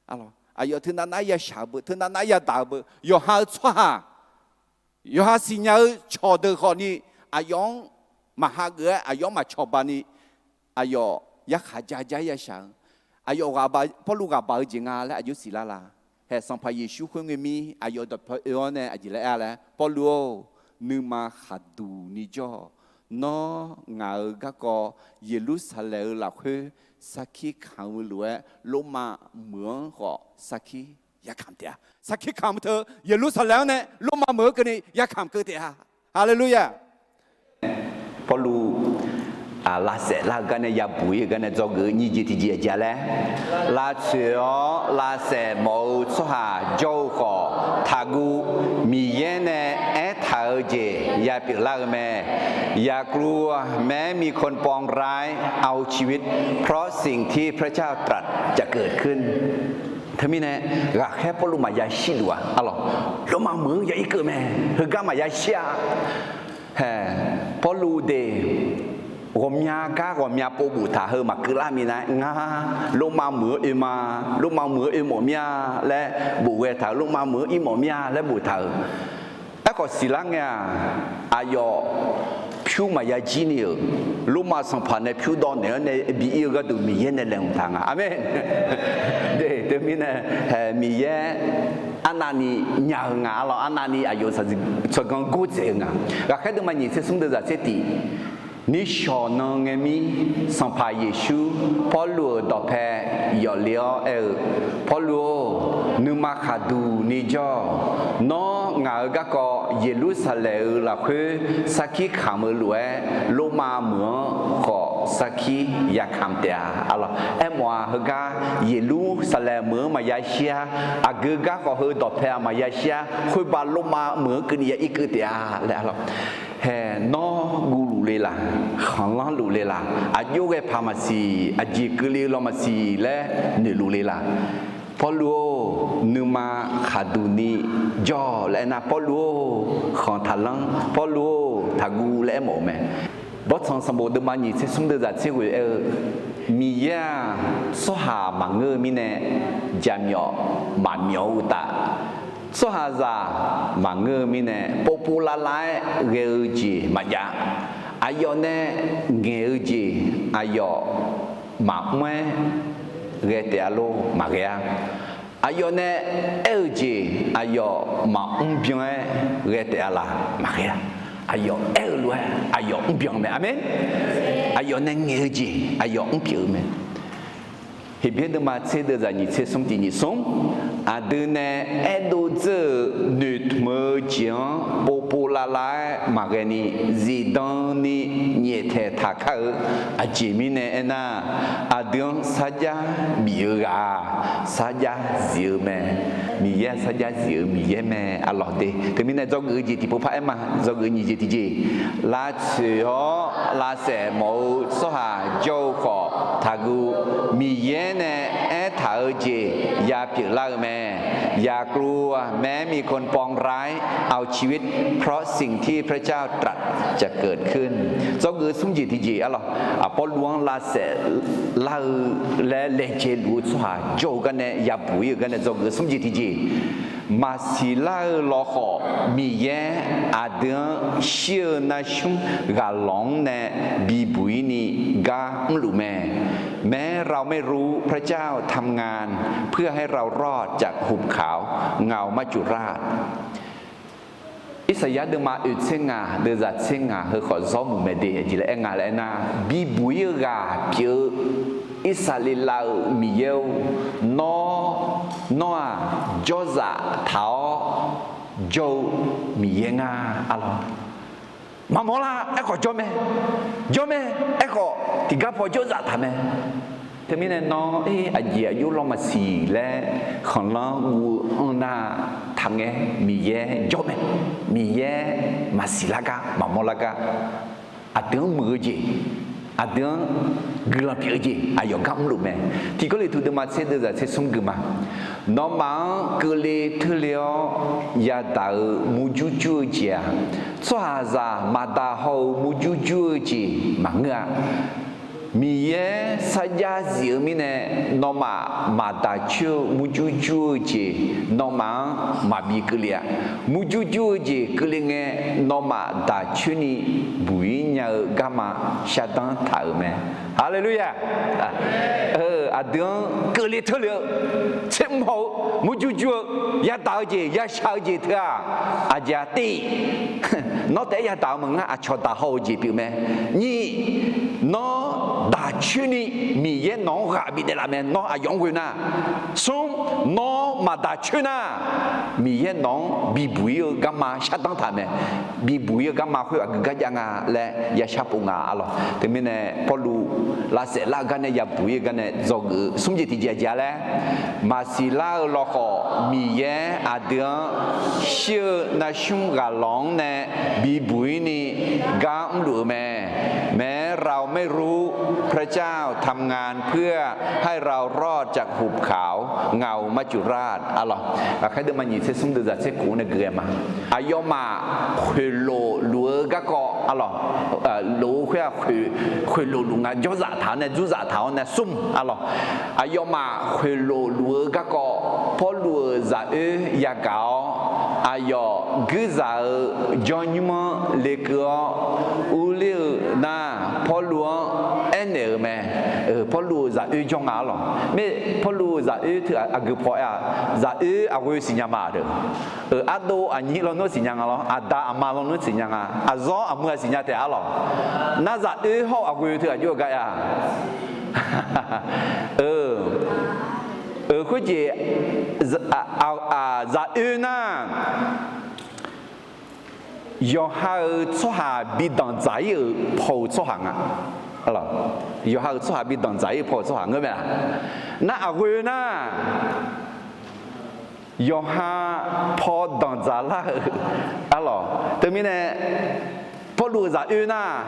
Arlawq, aqyawf teunav nav-aer yashaq-eu beu, teunav nav-aer yadaq-eu beu, yawqha-eu tsawrhaq, yawqha siqnya-eu cawqdeuq khawfni, aqyawf-anr maqha geuf-aer, aqyawf-anr maqcawba ni, aqyawf yarkhaq ja ja-aer yashaq-eu, aqyawf Pawrluv ghaq baq-eu jeq nga laer aqjox siqlar la? Haeq Sanqpaq Yeqsur khoerngae mir aqyawf dawqpae oe-awr nae aqjeq laer aer-a laer, Pawrluv-or, nuima khaqduq ni jawr-awq. Nawr ngaq-euq garkawv Yeqlursaqlaeq-eu lafkhoer sarkir kamq-eu lof-aer, Lormav meuq-anr khawf sarkir yakamq taef-a. Sarkir kamq teu Yeqlursaqlaeq-anr nae Lormav meuq-anr keuvni yakamq keuv taef-a. Haleluya! Pawrluv lavsaef lar-eu gar nae yabuq-ir-eu gar nae dzawgeuf-eu nyiq jeq tiqjeq aqjeq laer, lavtsoeq-awr lavsaef mawf-eu tsawrhaq jawr-eu khawf, taqguv Miqyaer nae aertaq-eu jeq yapyeuf lar-eu mae. อย่ากลัว แม้มีคนปองร้ายเอาชีวิต เพราะสิ่งที่พระเจ้าตรัสจะเกิดขึ้น Teumirnae, ghaqkhaer Pawrluv maqya shirluf-a arlawq. Lormav meuq-anr ya irkeuv mae. Heugar maqya shir-a. Haeq, Pawrluv de, ghawqmya gar ghawqmya pov boftaq heu maqkeuv lar minav-aer, ngar Lormav meuq-anr oe ma, Lormav meuq-anr oe mawf mir-a laer bof ghae taq-euq, Lormav meuq-anr ir mawf mir-a laer boftaq-euq. Aerkhawf siqlar ngae-aq, aqyawf pyur maqya jir ni-euq, Lormav sanqpaq nae pyur dawv naeq-anr nae bi ir-eu gharduq Miqyaer nae laeqhmq taq nga. Aqmeq. Teumirnae, haeq Miqyaer arnavni nya-eu nga arlawr, arnavni aqyawf tsawrganr gordzaeq-eu nga. Ghaqkhaer deuvma nyiq tser smr deuv zaq tser tiq. Nishawq nan ngae mir, Sanqpaq Yeqsur Pawrluv-euq dawqpae yawfle-awr aer-eu, Pawrluv-or, nuima khaqduq ni jawr-awq. Nawr ngaq-euq garkawv Yeqlursaqlaeq-euq lafkhoer sarkir kamq-eu lof-aer, Lormav meuq-anr khawf sarkir yakamq taef-a. Arlawr, aermawf-a heugar Yeqlursaqlaeq meuq-anr maqya shir-a. Aqgeu gar khawf heu dawqpae-aq maqya shir-a. Khoerbav Lormav meuq-anr keuvni ya irkeuv taef-a laer arlawr. Haeq, nawr guvluf le laq? Khanqlanr luf le laq? Aqjox ghae paq maqsiq, aqjeq keuvle-eu law maqsiq laer noeqluf le laq? Pawrluv-or, nuima khaqduq ni jawr-awq laer aernar, Pawrluv-or, khanq taqlanr, Pawrluv-or, taqguv laer aermawf-eu mae. Bawrtsanq sanqbof deuvma nyiq tser smr deuv zaq tser ghoeq aer-eu, Miqyaer-aq, tsawrhaq maqngeur-eu mirnae, jaqmyawf maqmyawf-eu uqtaf, tsawrhaqzaq maqngeur-eu mirnae, povpov lavlav-aer ghae-eu jeq maqjav. Aqyawf nae ngaeq-eu jeq aqyawf maqmr-aer ghae taef-a lor, maqghae-a. Aqyawf nae aer-eu jeq aqyawf maqmr byan-aer ghae taef-a laq? Maqghae-a. Aqyawf aer-eu lof-aer aqyawf mrbyan-eu mae. Aqmeq. Aqyawf nae ngaeq-eu jeq aqyawf mrpyeuf-eu mae. Heqbyaer deuvma tser deuvzaq nyiq tser smr tiq nyiq smr. Aqdui nae aerdov dzeur-euq noeqtmq-eu jeq-anr povpov lavlav-aer maqghae ni, zifdan ni nyaeftaeq taq kar-eu. Aqjeq mirnae aernar, aqdui-anr sarjax bif-eu ghaq-aq, sarjax zif-eu mae. Miqyaer sarjax zif-eu Miqyaer mae, aqlawq de. Teumirnae dzawgeuf-eu jeq tiqpov par aer ma. Dzawgeuf nyiq jeq tiqjeq, lavtsoeq-awr lavsaef mawf-eu tsawrhaq jawr-eu khawf taqguv. Miqyaer nae aertaq-eu jeq yapyeuf lar-eu mae. อย่ากลัว แม้มีคนปองร้าย เอาชีวิต เพราะสิ่งที่พระเจ้าตรัสจะเกิดขึ้น Dzawgeuf smr jeq tiqjeq, aqlawq, Pawrluv-anr lavsaef lar-eu laer laejae luf-eu tsawrhaq jawr-eu garnae yabuq-ir-euq garnae dzawgeuf smr jeq tiqjeq, maqsiq lar-eu lawkhawf Miqyaer aqdui-anr shir-eu narsmr ghaqlawq-anr nae bibuq-ir ni gar mrluf mae. แม้เราไม่รู้ พระเจ้าทำงาน เพื่อให้เรารอดจากหุบเขา เงามัจจุราช Irsaqyar deuvma oeq tser ngaq deuvzaq tser ngaq heu khawf zawr muiq mae de. Aqjeq laer aer nga laer aernar, bibuq-ir-eu ghaq pyeuf-eu Irsaqleqlav-euq Miqyaer-or, nawr, nawr-aq, jawrzaf taq-awr jawr-eu Miqyaer nga, aqlawq. Maqmawr lar aerkhawf jawr mae. Jawr mae aerkhawf tiqgar paw jawrzaf taq mae. Teumirnae nawr, e, aqjeq aqjox lawr maqsiq laer khanqlanr guv-eu anr nar, taqngae, Miqyaer jawr mae. Miqyaer maqsiq lar gar, maqmawr lar gar, aqdui-anr muiq-eu jeq, aqdui-anr guiqlanq pyeuf-eu jeq aqyawf gar mrluf mae. Tiq Gawrliqtu deuvma tser deuvzaq tser smr gui ma. Nawmaf-anr keuvle teurle-awr yadaq-euq murjur jur-eu jeq-aq, tsawrhaqzaq maqdaq haw-eu murjur jur-eu jeq maqngeur-a. Miqyaer sarjax zif-eu mirnae, nawmaf maqdaq coer-eu murjur jur-eu jeq nawmaf-anr maqbi keuvle-a. Murjur jur-eu jeq keuvle ngae, nawmaf daq coer ni buq-ir nya-eu garma shardanr taq-euq mae. Haleluya! Aqdui-anr keuvle teurle-eu, tsermr haw-eu, murjur jur-eu, yadaq-eu jeq, yashaq-eu jeq teu-aq, aqjeq-aq, tiq, nawr taef-aer yadaq-eu maqngeur, aqcawq daq haw-eu jeq pyeuf mae. Nyiq, nawr daq coer ni Miqyaer nawq-anr ghaq bidaef laf mae, nawr aqyawf-anr ghoe nar. Smr, nawr maqdaq coer nar, Miqyaer nawq-anr bibuq-ir-eu garma shardanr taq mae. Bibuq-ir-eu garma khoer aqgeu gar jav nga laer yashar pov nga, aqlawq. Teumirnae Pawrluv lavsaef lar-eu gar nae yabuq-ir-eu gar nae dzawgeuf-eu smr jeq tiqjeq aqjeq-a laer, maqsiq lar-eu lawkhawf Miqyaer aqdui-anr shir-eu narsmr ghaqlawq-anr nae bibuq-ir ni gar mrluf-eu mae. แม้เราไม่รู้พระเจ้าทำงานเพื่อให้เรารอดจากหุบเขาเงามัจจุราช aqlawq. Ghaqkhaer deuvma nyiq tser smr deuvzaq tser khof nae gui-aer ma. Aqyawfmaf khoeqlof luf-eu garkawv, aqlawq, lof-eu khoer-aq, khoeqlof luf nga, jawrzaf taq-awr nae, dzurzaf taq-awr nae smr, aqlawq. Aqyawfmaf khoeqlof luf-eu garkawv Pawrluv-euq zaqoer yagaq-awr, aqyawf guirzaq-euq jawrnymr-anr lekeuv-awr urler-eu nar, Pawrluv-anr aernaeq-euq mae. Pawrluv-euq zaqoer jawr nga, aqlawq. Mae, Pawrluv-euq zaqoer teu aqgeu paw-aer-aq, zaqoer aqghoe siqnya ma deuq. Ardov aqnyir lawnmr-anr siqnya nga lawr, aqda aqma lawnmr-anr siqnya nga, aqzawr aqmuiq-aq siqnya taef, aqlawq. Nar zaqoer hawr-eu aqghoe teu aqjox-eu gar-a. Khoerjeq, zaqoer nar, yawqha-euq tsawrhaq bi danqdzaq-ir-euq paw-euq tsawrhaq nga. Yawqha-euq tsawrhaq bi danqdzaq-ir-eu paw-euq tsawrhaq ngeur mae-a. Nar aqghoe nar, yawqha paw danqdzaq lar-euq, aqlawq. Teumirnae Pawrluv-euq zaqoer nar,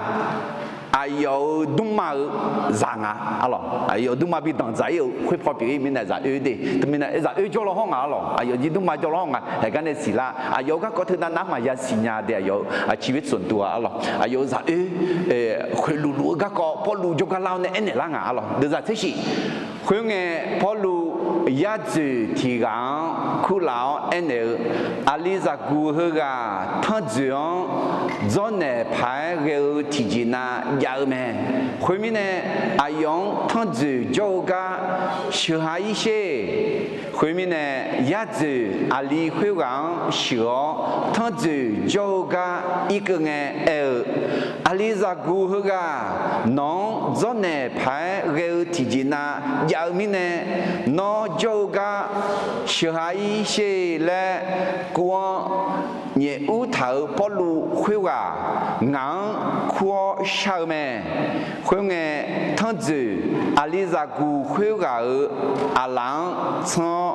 aqyawf-euq dmrma-eu zaq nga, aqlawq. Aqyawf dmrma bi danqdzaq-ir-euq khoer paw pyeuf-ir mirnae zaqoer de. Teumirnae zaqoer jawr law hawr nga, aqlawq. Aqyawf jir dmrma jawr law hawr nga. Haeqgar nae siqlar, aqyawf-euq garkawv teunav nar maqya siqnya de, aqyawf-euq aqcir bitsonq duq-a, aqlawq. Aqyawf-euq zaqoer khoeqluf luf-eu garkawv Pawrluv jawrgar lar-awr nae aernaeq lar nga, aqlawq. Deuvzaq tser shif. Khoerngae, Pawrluv Yar dzoeq tiq ghaq-anr kurlaf-awr aernaeq-eu, Aqlizaqguq heughaq tanrjoeq-anr dzawrnaeq paq-aer ghae-eu tiqjeq nav jav-eu mae. Khoermirnae, aqyawf-anr tanrjoeq jawr-eu gar sheuqha-ir sher. Khoermirnae, yar dzoeq aqli khoerghaq-anr sheuq-awr, tanrjoeq jawr-eu gar irkeuv ngae aer-eu, Aqlizaqguq heughaq nawq-anr dzawrnaeq paq-aer ghae-eu tiqjeq nav jav-eu mirnae, nawr jawr-eu gar sheuqha-ir sher laer kur-anr, nyaef ur taq-euq Pawrluv khoerghaq ngaq-anr kur-awr shar-eu mae. Khoerngae, tanrjoeq Aqlizaqguq khoerghaq-euq aqlaf-anr tsanr-awr,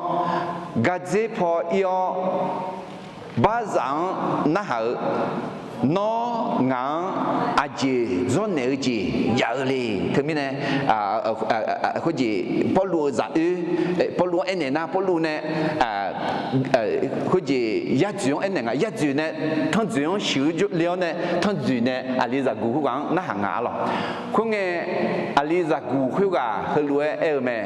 gardzer paw ir-awr, barzaf-anr narhaq-eu, Nawr ngaq-anr aqjeq dzawrnaeq-eu jeq jav-eu le. Teumirnae, khoerjeq Pawrluv-eu zaq oer, Pawrluv-anr aernaeq nar, Pawrluv nae khoerjeq yar dzoeq-anr aernaeq nga, yar dzoeq nae tanrjoeq-anr sheuq-eu le-awr nae tanrjoeq nae Aqlizaqguq khoerghaq-anr narhaq nga arlawq. Khoerngae, Aqlizaqguq khoerghaq heulof-aer aer-eu mae.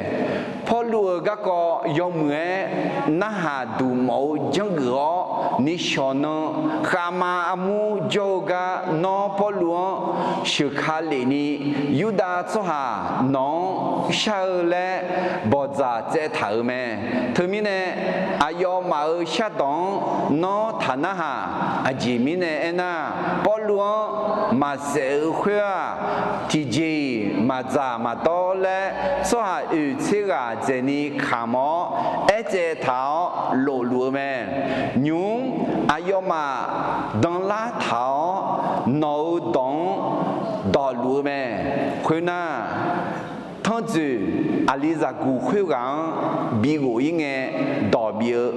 Pawrluv-euq garkawv yawmuiq-aer narhaq duq mawf-eu janrgeuf-awr, nishawq nan khavma armur jawr-eu gar nawr Pawrluv-anr sheuqka lef ni, Yurdav tsawrhaq nawq-anr shar-eu laer bawqdzaq tsaev taq-euq mae. Teumirnae, aqyawfmaf-euq shardawq-anr nawr taq narhaq. Aqjeq mirnae aernar, Pawrluv-anr maqsaef-eu khoer-aq, tiqjeq-iq maqdzaq maqdawr laer tsawrhaq oeq tser ghaq dzaeqni kamq-awr aertsaev taq-awr lofluf-eu mae. Nymq-mr aqyawfmaf danlar taq-awr nawq-euq dawq-anr dawqluf-eu mae. Khoernar, tanrjoeq Aqlizaqguq khoerghaq-anr bighof-ir ngae dawq bif-eu,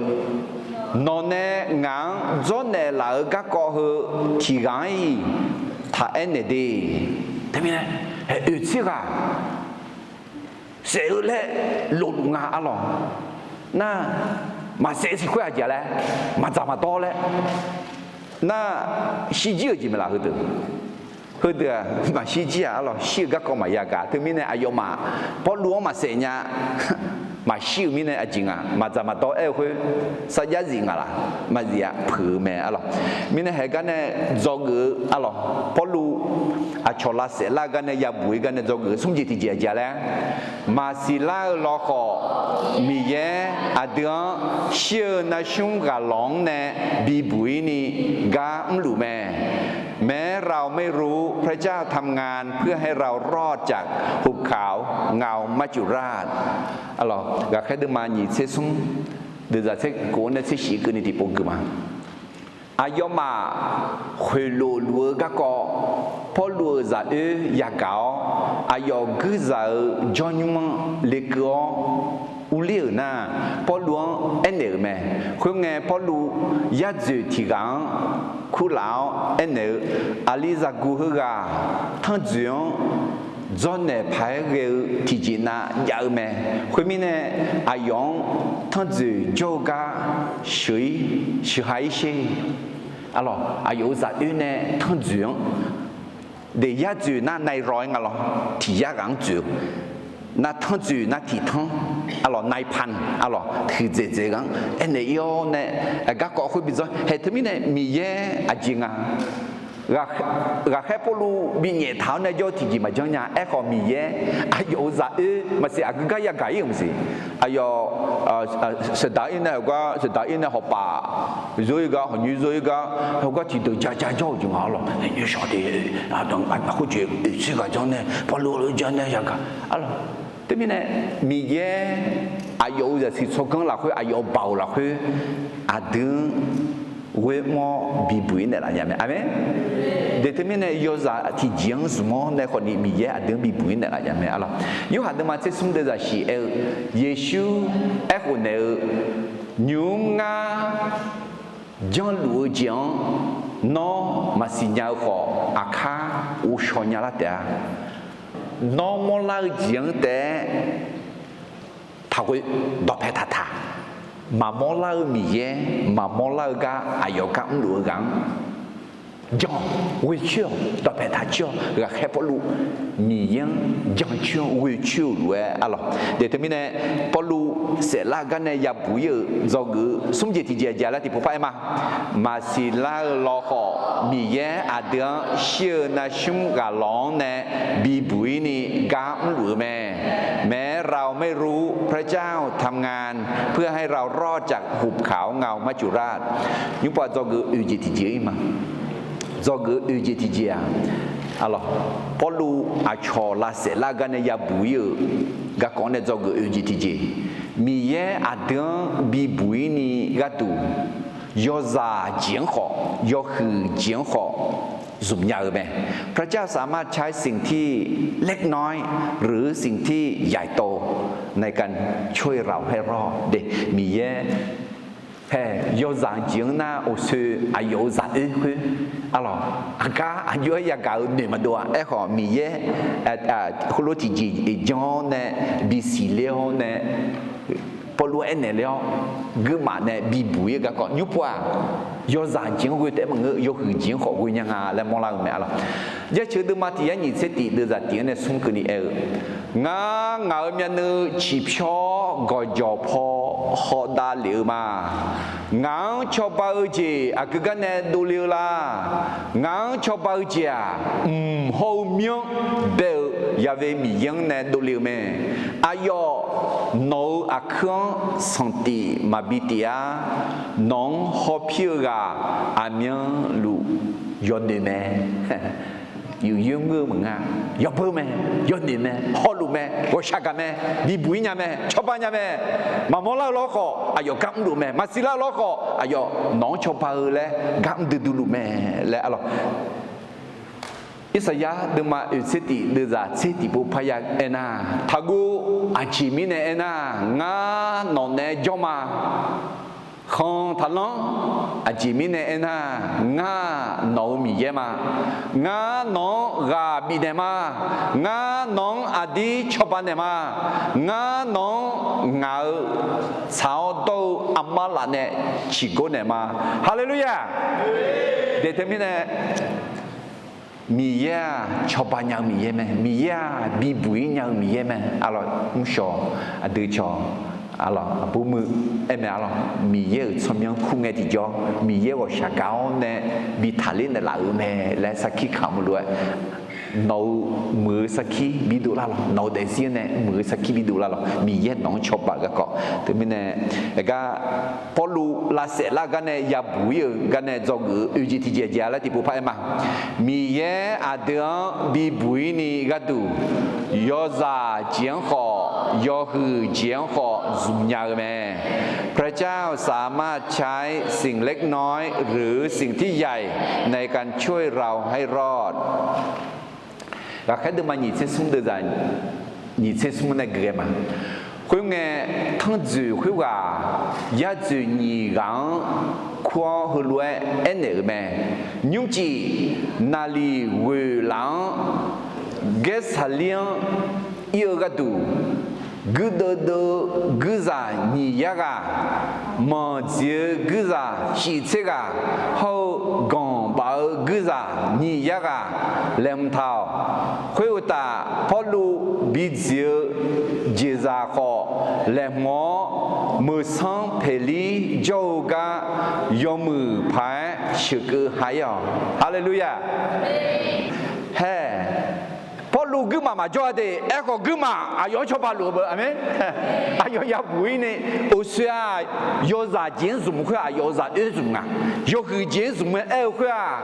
Nawqnae ngaq-anr dzawrnaeq laf-eu garkawv heu tiq ghaq-anr-iq taq aernaeq de. Teumirnae, oeq tser ghaq saef-eu laer lofluf nga arlawq. Nar, maqsaef siq khoer aqjeq laer, maqdzaq maqdawr laer. Nar, shirjir-euq jeq maeqlaf heudeuq. Heudeuq-aq maqshirjir-aq arlawq, shir-eu garkawv maqya gaq. Teumirnae aqyawfmaf Pawrluv-anr maqsaef nya, maqshir-euq mirnae aqjeq nga, maqdzaq maqdawr aer-eu khoer sarjax zif nga laq? Maqzif-a, peuq-eu mae arlawq. Mirnae haeq gar nae dzawgeuf-eu arlawq, Pawrluv aqcawq lavsaef lar-eu gar nae yabuq-ir gar nae dzawgeuf-eu smr jeq tiqjeq aqjeq laer, maqsiq lar-eu lawkhawf, Miqyaer aqdui-anr shir-eu narsmr ghaq lawq-anr nae bibuq-ir ni gar mrluf mae. แม้เราไม่รู้ พระเจ้าทำงานเพื่อให้เรารอดจากหุบเขาเงามัจจุราช arlawq. Ghaqkhaer deuvma nyiq tser smr, deuvzaq tser kof-anr nae tser shif keuvni tiqpov geuf ma. Aqyawfmaf khoeqlof luf-eu garkawv Pawrluv-euq zaq oer yagaq-awr, aqyawf guirzaq-eu jawrnymr-anr lekeuv-awr urler-euq nar, Pawrluv-anr aernaeq-euq mae. Khoerngae, Pawrluv yar dzoeq tiq ghaq-anr kurlaf-awr aernaeq-eu, Aqlizaqguq heughaq tanrdzoeq-anr dzawrnaeq paq-aer ghae-eu tiqjeq nav jav-eu mae. Khoermirnae, aqyawf-anr tanrdzoeq jawr-eu gar sheuq-ir, sheuqha-ir sher. Arlawq, aqyawf-euq zaq oer nae tanrdzoeq-anr, de yar dzoeq nar nai raw-aer nga lawr, tiq yar ghaq-anr dzoeq-eu. Nar tanrdzoeq nar tiq tanr, arlawq, nai pan, arlawq, huiqdzaeq dzaeq ghaq-anr aernaeq-ir-awr nae, garkawv khoer bi dzawr haeq teumirnae Miqyaer aqjeq nga. Ghaqkhaer Pawrluv binyaef taq-awr nae jawr-eu tiqjeq maqjanr nya. Aerkhawf Miqyaer aqyawf-euq zaq oer maqsiq aqgeu gar yagaq-ir-euq maqsiq. Aqyawf saqdaq-ir nae heugar, saqdaq-ir nae hawpaf zor-ir gar, hawqnyoer zor-ir gar, heugar tiqdeuq ja ja jawr-euq jeq nga arlawq. Nyoershawq de, khoerjeq oeq tser ghaq janr nae Pawrluv-anr janr nae yagaq arlawq. Teumirnae Miqyaer aqyawf-euq zaqsiq tsawrganr lafkhoer, aqyawf-euq baoq lafkhoer aqdui-anr ghoermr-awr bibuq-ir naeqlaf nya mae. Aqmeq. De teumirnae yawzaq tiqjeq-anr zmq-awr nae khawfni Miqyaer aqdui-anr bibuq-ir naeqlaf nya mae arlawq. Yorhaq deuvma tser smr deuvzaq shif aer-eu, Yeqsur aerkhof naeq-eu, Nymq-mr ngar janrluf-eu jeq-anr nawr maqsiq nya-eu khawf, aqkar ghovshaw nya lar taef-a. Nawr mawrlar-eu jeq-anr taef-aer taqghoe dawqpae taqtaq. Maqmawr lar-eu Miqyaer, maqmawr lar-eu gar aqyawf gar mrluf-eu ghaq-anr jan ghoecoer-awq, dawqpae taqcoer-awq. Ghaqkhaer Pawrluv Miqyaer-anr jancoer-anr ghoecoer-euq lof-aer arlawq. Daef teumirnae, Pawrluv saeflar gar nae yabuq ir-euq dzawgeuf-eu smr jeq tiqjeq aqjeq laer tiqpov par-aer ma. Maqsiq lar-eu lawkhawf, Miqyaer aqdui-anr shir-eu narsmr ghaq lawq-anr nae bibuq ir ni gar mrluf-eu mae. แม้เราไม่รู้ พระเจ้าทำงาน เพื่อให้เรารอดจากหุบเขาเงามัจจุราช Nymrpov dzawgeuf oeq jeq tiqjeq ir ma. Dzawgeuf oeq jeq tiqjeq-aq, arlawq, Pawrluv aqcawq lavsaef lar gar nae yabuq ir-euq garkawv-anr nae dzawgeuf oeq jeq tiqjeq. Miqyaer aqdui-anr bibuq ir ni gharduq, yawzaq jeq-anr khawf, yawhuiq jeq-anr khawf zmq nya-eu mae. พระเจ้าสามารถใช้สิ่งที่เล็กน้อย หรือสิ่งที่ใหญ่โต ในการช่วยเราให้รอด Miqyaer hae yawzaq jeq-anr nar, oqsoe aqyawf-euq zaq oer khoer, arlawq, aqgar aqjox-aer yagaq-eu noeq maqdov-a. Aerkhawf, Miqyaer heulof tiqjeq-iq jan-awr nae, bisiq ler-awr nae, Pawrluv aernaeq-awr, guirmaf nae bibuq ir-eu garkawv nymrpov-aq, yawzaq jeq-anr ghoe taef-aer maqngeur, yawhuiq jeq-anr khawf ghoe nya nga laer mawrlar-eu mae, arlawq. Jarcoeq deuvma tiq yar nyiq tser tiq deuvzaq tiq-anr nae smr keuvni aer-eu, Ngar, ngaq-euq myavnuiv ciqpyawr gawqjawq paw hawdav lef-eu ma. Ngaq-anr cawba-eu jeq aqgeu gar nae dovle-eu la? Ngaq-anr cawba-eu jeq-aq, mq hawr-eu mir-anr bae-eu Yaqve Miqyaer-anr nae dovle-eu mae. Aqyawf nawq-euq aqkuir-anr sanqtif maqbi tif-ar. Nawq-anr hawpir-eu ghaq aqmyanluf yawnoeq mae. Yuf yoer muir-eu maqnga. Yawbeu mae, yawnoeq mae, hawluf mae, ghawqshaq gaq mae, bibuq ir nya mae, cawba nya mae. Maqmawr lar-eu lawr khawf aqyawf gar mrluf mae. Maqsiq lar-eu lawr khawf aqyawf nawq-anr cawba-eu laer gar mr duidui luf mae laer, arlawq. Irsaqyar deuvma oeq tser tiq deuvzaq tser tiq pov parya aernar, taqguv, aqjeq mirnae aernar, ngar nawq naeq-aer jawr ma. Khanq taqlanr, aqjeq mirnae aernar, ngar nawq-euq Miqyaer ma. Ngar nawq-anr ghaq bifnaeq ma. Ngar nawq-anr aqdir cawba naeq ma. Ngar nawq-anr ngaq-euq tsaq-awr dawr-eu armar laf nae ciqgor naeq ma. Haleluya! Daef teumirnae, Miqyaer-aq cawba nya-eu Miqyaer mae. Miqyaer-aq bibuq ir nya-eu Miqyaer mae, arlawq. Mrshawq, aqdui cawq, arlawq, aqbur muiq aer mae, arlawq. Miqyaer-euq tsawrmyanr kur ngae tiqjawr, Miqyaer ghawqshaq gaq-awr nae bi taqler naeqlaf-euq mae laer sarkir kamq-eu lof-aer, nawq-euq muiq-eu sarkir bi dovlar lawq. Nawq-euq daefzir-anr nae muiq-eu sarkir bi dovlar lawq. Miqyaer nawq-anr cawba-euq garkawv teumirnae, aqgar Pawrluv lavsaef lar gar nae yabuq ir-euq gar nae dzawgeuf-eu oeq jeq tiqjeq aqjeq-a laer tiqpov par-aer ma. Miqyaer aqdui-anr bibuq ir ni gharduq, yawzaq jeq-anr khawf, yawhuiq jeq-anr khawf zmq nya-eu mae. พระเจ้าสามารถใช้สิ่งเล็กน้อย หรือสิ่งที่ใหญ่ ในการช่วยเราให้รอด Ghaqkhaer deuvma nyiq tser smr deuvzaq nyiq tser smr nae geuf-aer ma. Khoerngae, tanrjoeq khoerghaq yadzoeq nyiq ghaq-anr kur-awr heulof-aer aernaeq-euq mae. Nymrcif naqliq ghoeq laf-anr Gaersaqlir-anr ir-eu gharduq, guirdeuv deuv-eu guirzaq nyiq yar ghaq, manq dziq-eu guirzaq shif tser ghaq, hawr-eu ganq baf-eu guirzaq nyiq yar ghaq laeqhmq taq-awq. Khoeruqtaf, Pawrluv bidziq-eu jeqzaq khawf laeqhmq-awr, meuqsanr peqlir jawr-eu gar yawmuiq paq-aer sheuqkeuv ha-ir-awq. Haleluya! Hae, Pawrluv guirmaf maqjawr-a de. Aerkhawf, guirmaf aqyawf-anr cawba luf-eu beu. Aqmeq. Aqyawf yabuq ir ni, uqshoe-aq, yawzaq jeq-anr zmq khoer-aq, yawzaq oer zmq nga. Yawhuiq jeq-anr zmq-aer aer-eu khoer-aq,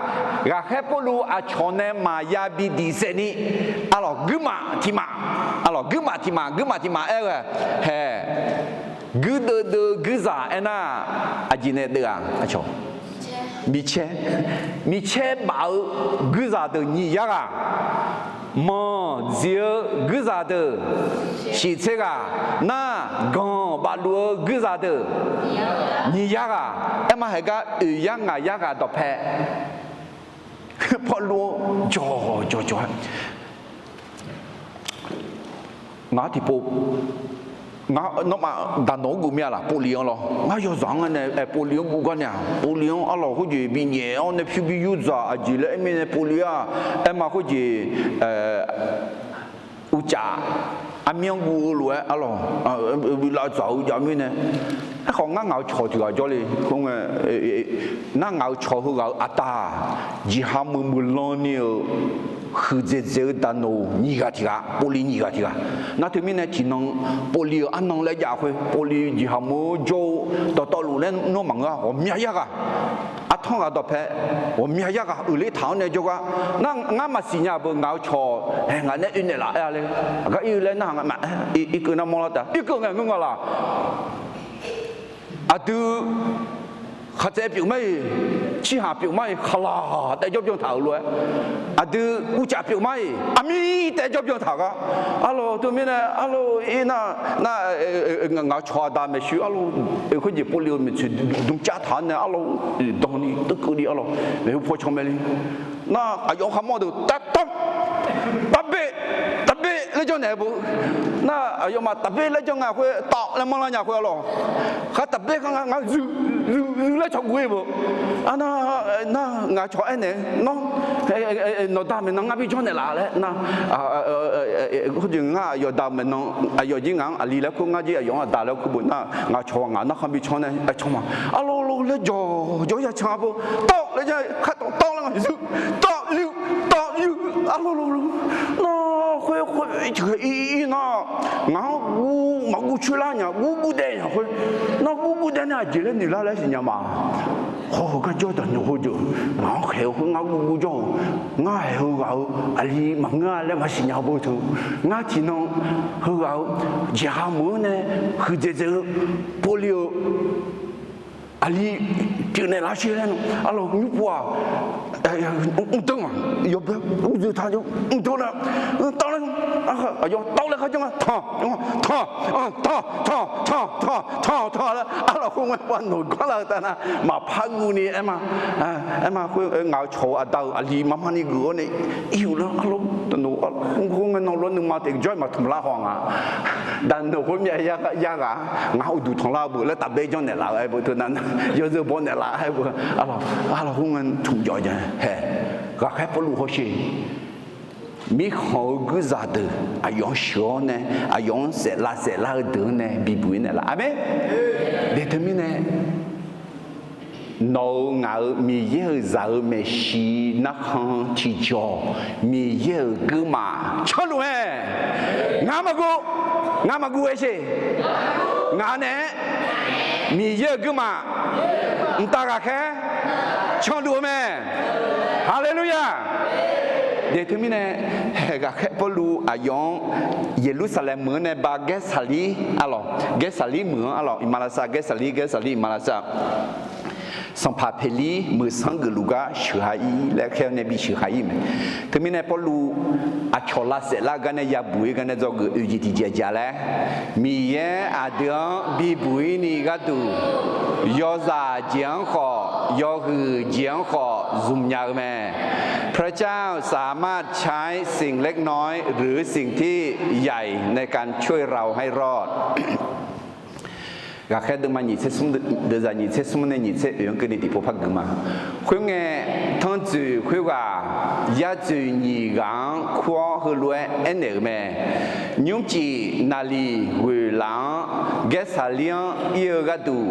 ghaqkhaer Pawrluv aqcawq nae maqya bi diq saef ni, arlawq, guirmaf tiqmaf, arlawq, guirmaf tiqmaf, guirmaf tiqmaf aer-eu-aq, hae, guirdeuv deuv-eu guirzaq aernar, aqjeq nae deuv-aq, aqcawq, micaer, micaer baf-eu guirzaq deuq nyiq yar ghaq, manq dziq-eu guirzaq deuq shif tser ghaq, nar, ganq baf luf-eu guirzaq deuq nyiq yar ghaq. Aerma haeq gar oeq yar ngaq yar ghaq dawqpae Pawrluv-anr jawq jawq jawq-aer, ngaq-anr tiqpov Nawmaf daqnawq-anr guv mir-a laq, povli-anr lawr. Ngar yawzaq-anr nae aer, povli-anr guv gar nae-aq, povli-anr arlawq khoerjeq binyaef-awr nae pyur bi yur dzaq aqjeq laer aer mirnae povli-aq, aer ma khoerjeq uqcaf armyanr guv-eu lof-aer arlawq, bi lavdzaq-eu jav mirnae. Aerkhawf ngar ngaq-euq cawq tiq ghaq jawrle. Nar ngaq-euq cawq heughaq-euq aqda-aq, jeqha meuq meuq lan ni-euq huiqdzaeq dzaeq-eu daqnoq nyiq ghaq tiq ghaq, povli nyiq ghaq tiq ghaq. Nar teumirnae tiqnan povli-euq arnan laer jav khoer, povli jeqha meuq-anr jawr-eu dawqtawvluf laer nawr maqngeur-a. Ghawqmya yar ghaq, artanr ghaq dawqpae ghawqmya yar ghaq uiqler taq-awr nae jawrgar. Nar ngar maqsiq nya beu ngaq-euq cawq-aer ngaq nae oe naeqlaf aer-a laer, aqgar ir-eu laer narhaq nga ma. Irkeuv nar mawrlar taef, irkeuv ngae ngeur nga laq. Aqdui khaqtsaev pyeuf mar-iq, tsirhaq pyeuf mar-iq, khaqlaq taef jawr byan taq-euq lof-aer, aqdui uqcaf pyeuf mar-iq, aqmir taef jawr byan taq gar. Arlawq teumirnae arlawq ir nar, nar ngaq-euq cawq aqda maeqshi arlawq, khoerjeq povli-eu maeqtsoeq dmcav taq-awr nae arlawq, dan ni teukeuvni arlawq maeqhu paw can mae le. Nar aqyawf-anr kharmawr deuq tavtanr, tavber, tavber laer janrnaeq-eu beu. Nar aqyawfmaf tavber laer janr nga khoer tawv laer manrlar nya khoer arlawq. Khar tavber khar nga, ngar zuiq, zuiq, zuiq laer cawqguv-ir beu. Arnar, nar ngaq cawq aernaeq-eu nawr, nawqda maeqnan ngar bi janrnaeq laf laer nar, khoerjeq ngar aqyawf da maeqnan, aqyawf jir ngaq-anr aqli laer kur, ngar jir aqyawf-anr aqda laer kur beu nar, ngaq cawq-aq ngaq narkhan bi can nae aer can ma. Arlawq laer jawq jawr ya can-a beu. Tawv laer janr, khar tawv tawv laer nga zuiq, tawv zuiq, tawv zuiq, arlawq laer. Nar khoer khoer tiq ghaq ir ir nar, ngaq-anr guv maqguv coer lar nya, guv guv daev nya khoer. Nar guv guv daev nae aqjeq laer noeq lar laer siqnya ma. Hawr-eu gar jawr daq noeq khoerdeuq, ngaq-anr khaeq-eu khoer ngar guv guv jawr-euq, ngar haeq heughaq-eu aqli maqngeur-a laer maqsiq nya beu teu. Ngar tiqnan heughaq-eu jeqha meuq-anr nae huiqdzaeq dzaeq-eu povli-eu aqli pyeufnaeq lar sher laer nar, arlawq nymr pov-aq, mrdeuv-aq yawbae uqdui taq jawr mrdeuv nar, tawv laer, aqyawf tawv laer kharjan nga, tanq, tanq, tanq, tanq, tanq, tanq, tanq, tanq laer arlawq khoerngae pav nawq ganr lar-eu taf nar, maqpar guvni aer ma. Aer ma khoer ngaq-euq cawq-eu aqda-euq aqli marmar ni geuf-awr nae, ir-euq lar arlawq, khoerngae nan lof-aer nuima tiq jawr-iq maqtmq lar haw nga. Daqnoeq khoer myav yar ghaq-a, ngaq-anr uqduq tanqlar-eu beu laer tafbae janrnaeq laf-eu aer beu teu nar, yawzeu baw naeq laf aer beu, arlawq khoerngae tmq jawr ja hae. Ghaqkhaer Pawrluv hawsher, mirkhanq-eu guirzaq deuq aqyawf-anr sheuq-awr nae, aqyawf-anr saef lavsaef lar-eu deuq-anr nae bibuq-ir naeqlaf. Aqmeq. Daeq teumirnae nawq-euq ngaq-euq Miqyaer-euq zaq-euq maeqshi narkhan tiqjawq, Miqyaer-euq guirmaf canluf mae. Ngar maqguv, ngar maqguv-aer sher. Ngaq naeq-aer Miqyaer-euq guirmaf mqtav ghaqkhaer canluf-eu mae. Haleluya! Daeq teumirnae, haeq ghaqkhaer Pawrluv aqyawf-anr Yeqlursaqlaeq meuq-anr nae ba Gaersaqlir arlawq, Gaersaqlir meuq-anr arlawq, iqmalavshav Gaersaqlir, Gaersaqlir iqmalavshav Sanqpaq Peqlir meuq sanr geufluf gar sheuq ha-ir laer khaer-awr nae bi sheuq ha-ir mae. Teumirnae Pawrluv aqcawq lavsaef lar-eu gar nae yabuq-ir gar nae dzawgeuf oeq jeq tiqjeq aqjeq laer, Miqyaer aqdui-anr bibuq-ir ni gharduq, yawzaq jeq-anr khawf, yawhuiq jeq-anr khawf zmq nya-eu mae. พระเจ้าสามารถใช้สิ่งเล็กน้อยหรือสิ่งที่ใหญ่ในการช่วยเราให้รอด Ghaqkhaer deuvma nyiq tser smr, deuvzaq nyiq tser smr nae nyiq tser oeq-anr keuvni tiqpov par gui ma. Khoerngae, tanrtsoeq khoerghaq yar tsoeq nyiq ghaq-anr kur-awr heulof-aer aernaeq-euq mae. Nymrcif naqliq ghoeqlaf-anr Gaersaqlir-anr ir-eu gharduq,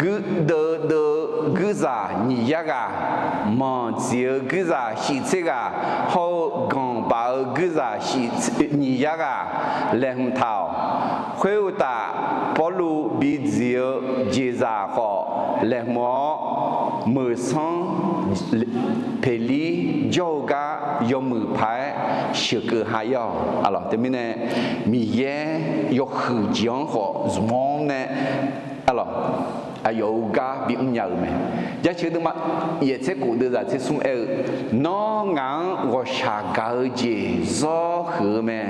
guirdeuv deuv-eu guirzaq nyiq yar ghaq, manq dziq-eu guirzaq shif tser ghaq hawr-eu ganq baf-eu guirzaq shif nyiq yar ghaq laeqhmq taq-awq. Khoeruqtaf, Pawrluv bidziq-eu jeqzaq khawf laeqhmq-awr, meuq sanr Peqlir jawr-eu gar yawmuiq paq-aer sheuqkeuv ha-ir-awq. Arlawq teumirnae, Miqyaer yawhuiq jeq-anr khawf zmq-awr nae, arlawq, aqyawf-euq gar bimr nya-euq mae. Jaceuq deuvma yaef tser khof deuvzaq tser smr aer-eu, Nawr ngaq-anr ghawqshaq gaq-eu jeq zawr huiq-eu mae.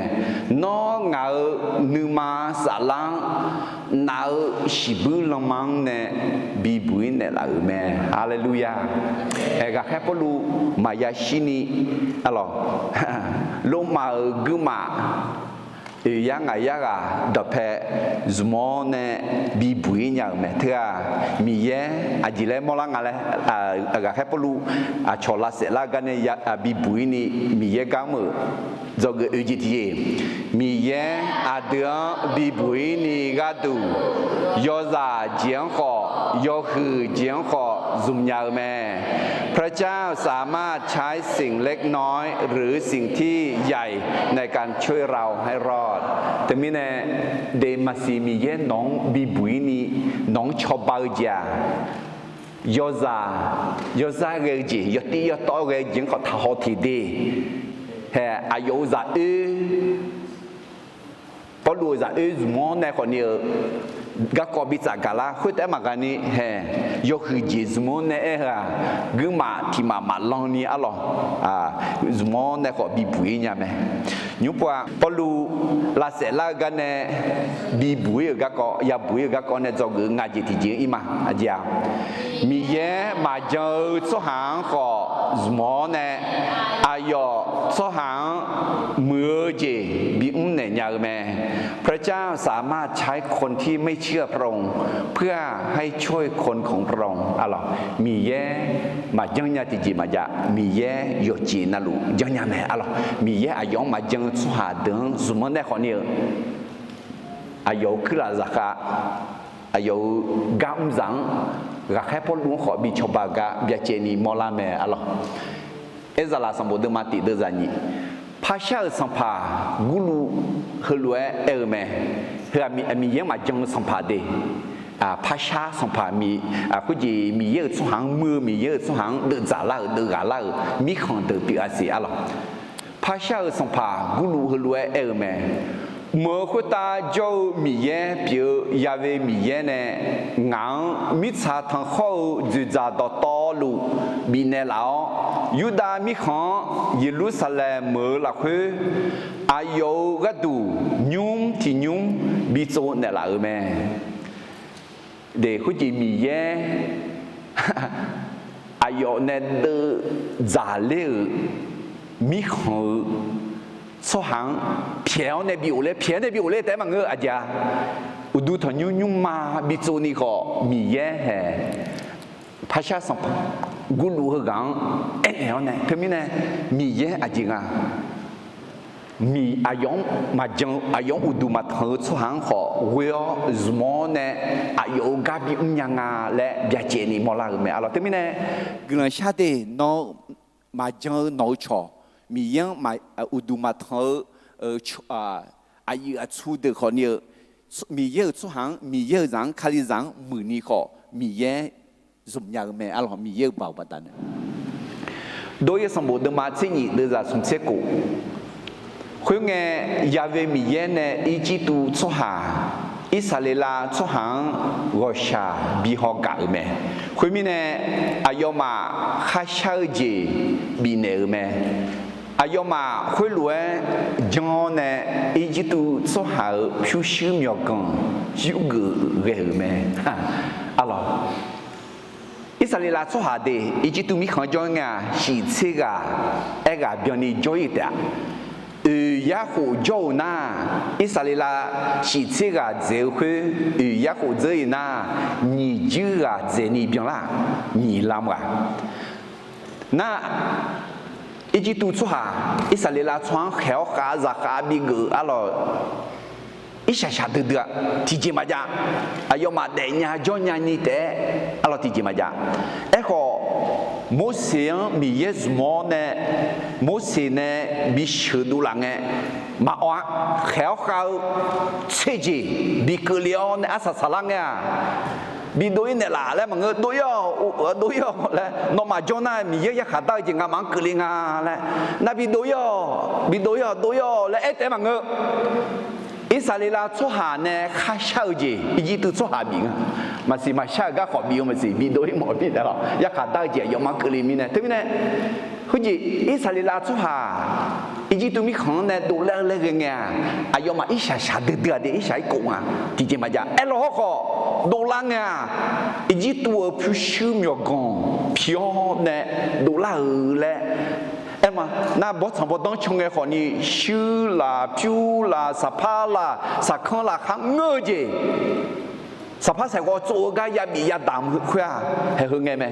Nawr ngaq-euq nuima saflar-anr naf-eu shiqbuir lanma-anr nae bibuq-ir naeqlaf-euq mae. Haleluya! Haeq ghaqkhaer Pawrluv maqya shirni, arlawq, Lormav-euq guirmaf oeq yar ngaq yar ghaq dawqpae zmq-awr nae bibuq-ir nya-euq mae. Teu-aq, Miqyaer aqjeq laer mawrlar nga laer, ghaqkhaer Pawrluv aqcawq lavsaef lar-eu gar nae bibuq-ir ni Miqyaer gar mr-euq dzawgeuf oeq jeq tiqjeq, Miqyaer aqdui-anr bibuq-ir ni gharduq, yawzaq jeq-anr khawf, yawhuiq jeq-anr khawf zmq nya-eu mae. พระเจ้าสามารถใช้สิ่งเล็กน้อยหรือสิ่งที่ใหญ่ในการช่วยเราให้รอด Teumirnae, de maqsiq Miqyaer nawq-anr bibuq-ir ni nawq-anr cawba-eu jeq-aq, yawzaq, yawzar ghae-eu jeq, yawtiv yawtawv ghae-eu jeq-anr khawf taqhaw teq de. Hae, aqyawf-euq zaq oer, Pawrluv-euq zaq oer zmq-awr nae khawf ni-eu garkawv bi tsaf gaq lar. Khoer taef-aer maqgaq ni hae, yawhuiq jeq zmq-awr nae aer-eu-aq, guirmaf tiq maf maqlan ni arlawq, zmq-awr nae khawf bibuq-ir nya mae. Nymr pov-aq, Pawrluv lavsaef lar-eu gar nae bibuq-ir-euq garkawv, yabuq-ir-euq garkawv nae dzawgeuf-eu nga jeq tiqjeq-anr ir ma. Aqjeq-aq, Miqyaer maqjan-eu tsawrhaq-anr khawf zmq-awr nae, aqyawf tsawrhaq-anr muiq-eu jeq bimr naeq nya-eu mae. พระเจ้าสามารถใช้คนที่ไม่เชื่อพระองค์เพื่อให้ช่วยคนของพระองค์ arlawq. Miqyaer maqjanr nya tiqjeq maqjav, Miqyaer yawqjeq navluf janrnya mae arlawq. Miqyaer aqyawf-anr maqjan-eu tsawrhaq deuq-anr zmq-awr nae khawf ni-eu aqyawf-euq kuirlaf zaqkhav, aqyawf-euq gar mrzaq-anr ghaqkhaer Pawrluv-anr khawf bi cawba gar byacaevni mawrlar mae arlawq. Aerzaqlaf sanqbof deuvma tiq deuvzaq nyiq, parshar-euq sanqpaq Gurluv heulof-aer aer-eu mae. Heu-aq, Miqyaer-anr maqjan-eu sanqpaq de. Parshar sanqpaq, khoerjeq Miqyaer-euq tsawrhaq-anr muir-eu, Miqyaer-euq tsawrhaq-anr deuvdzaq lar-euq, deuvghaq lar-euq mirkhanq deuq pyeuf-a siq arlawq. Parshar-euq sanqpaq Gurluv heulof-aer aer-eu mae. Mq-euq khoertav jawr-eu Miqyaer pyeuf-eu Ya'we Miqyaer nae ngaq-anr mirtsaq tanqkhawr-eu dzoeqdzaq dawqtawvluf bifnaeq laf-awr, Yurdav mirkhanq-anr Yeqlursaqlaeq meuq-eu lafkhoer, aqyawf-euq gharduq nymr tiq nymr bitsov naeqlaf-euq mae. De khoerjeq Miqyaer aqyawf nae deuvdzaq ler-euq mirkhanq-eu tsawrhaq-anr pyaeq-awr nae bi of ler, pyaeq-awr nae bi of ler taef-aer maqngeur-eu aqjeq-a. Uqduq tanqnymr nymrma bitsov ni khawf Miqyaer hae parshar sanqpaq Gurluv heughaq-anr aer-awr nae, teumirnae Miqyaer aqjeq nga, aqyawf-anr maqjan-eu, aqyawf-anr uqduq maqtanq-eu tsawrhaq-anr khawf ghoe-awr zmq-awr nae aqyawf-euq gar bimr nya nga laer byacaevni mawrlar-euq mae arlawq. Teumirnae guiqlanq shar de, nawr maqjan-eu nawq-eu cawq, Miqyaer-anr uqduq maqtanq-eu aqyuif aqtsu deuq khawf ni-eu Miqyaer-euq tsawrhaq-anr, Miqyaer-euq zaq-anr, Kalizaq-anr muiqni khawf Miqyaer zmq nya-eu mae arlawq. Miqyaer-euq baoq baqdanae Dov-ir sanqbof deuvma tser nyif deuvzaq smq tser khof. Khoerngae, Ya'we Miqyaer nae Irjirtuv tsawrhaq, Irsaqleqlav tsawrhaq-anr ghawqshaq bi haw gaq-euq mae. Khoermirnae, aqyawfmaf kharshar-eu jeq bifnaeq-euq mae. Aqyawfmaf khoerlof-aer janr-awr nae Irjirtuv tsawrhaq-euq pyurshuir myawqganq yurgeuf ghae-euq mae arlawq. Irsaqleqlav tsawrhaq de Irjirtuv mirkhanq-anr jawr ngae-aq, shiqtser ghaq aerghaq byanni jawr-ir taef-a. Oeq yarkhof jawr-euq nar, Irsaqleqlav shiqtser ghaq dzaeq-eu khoer oeq yarkhof dzeur-ir nar, nyiq juir ghaq dzaeqni byanlar, nyiq lam ghaq. Nar, Irjirtuv tsawrhaq Irsaqleqlav tsawrhaq-anr khaeq-awr khav zaqkhav bigeuf-eu arlawq, irshaq shaq duidui-a. Tiqjeq maqjav. Aqyawfmaf daefnya jawrnya ni taef-aer arlawq tiqjeq maqjav. Aerkhawf, Morseq-anr Miqyaer zmq-awr nae, Morseq nae bisheuq dovlaf ngae, maqawv-a. Khaeq-awr khav-eu tser jeq bi keuvle-awr nae arsaq saqlar ngae-aq, bidov-ir naeqlaf laer maqngeur. Dov-ir-awq, dov-ir-awq laer, nawmaf jawr nar Miqyaer yarkhaq dar-eu jeq ngamaf-anr keuvle nga laer, nar bidov-ir-awq, bidov-ir-awq, dov-ir-awq laer aer taef-aer maqngeur. Irsaqleqlav tsawrhaq nae kharshar-eu jeq Irjirtuv tsawrhaq bif nga. Maqsiq maqshar-euq garkawv bif-eu maqsiq, bidov-ir mawf-eu mirnae lawq, yarkhaq dar-eu jeq aqyawfmaf-anr keuvle mirnae. Teumirnae, khoerjeq Irsaqleqlav tsawrhaq Irjirtuv mirkhanq-anr nae dovlar-eu laer ghae ngae-aq, aqyawfmaf irshaq shaq duidui-a de, irshaq irkov nga. Tiqjeq maqjav. Aerlawq hawrkhawf, dovlar ngae-aq, Irjirtuv-euq pyurshuir myawqganq pi-awr nae dovlar-euq laer aer ma. Nar bawrtsanq bawrdanr can ngae khawfni, shuir laf, pyur laf, saqpar laf, saqkanr laf, kharngeur-eu jeq, saqpar saeqghawv tsov-eu gar yabif yadamq khoer-aq, haeq heu ngae mae.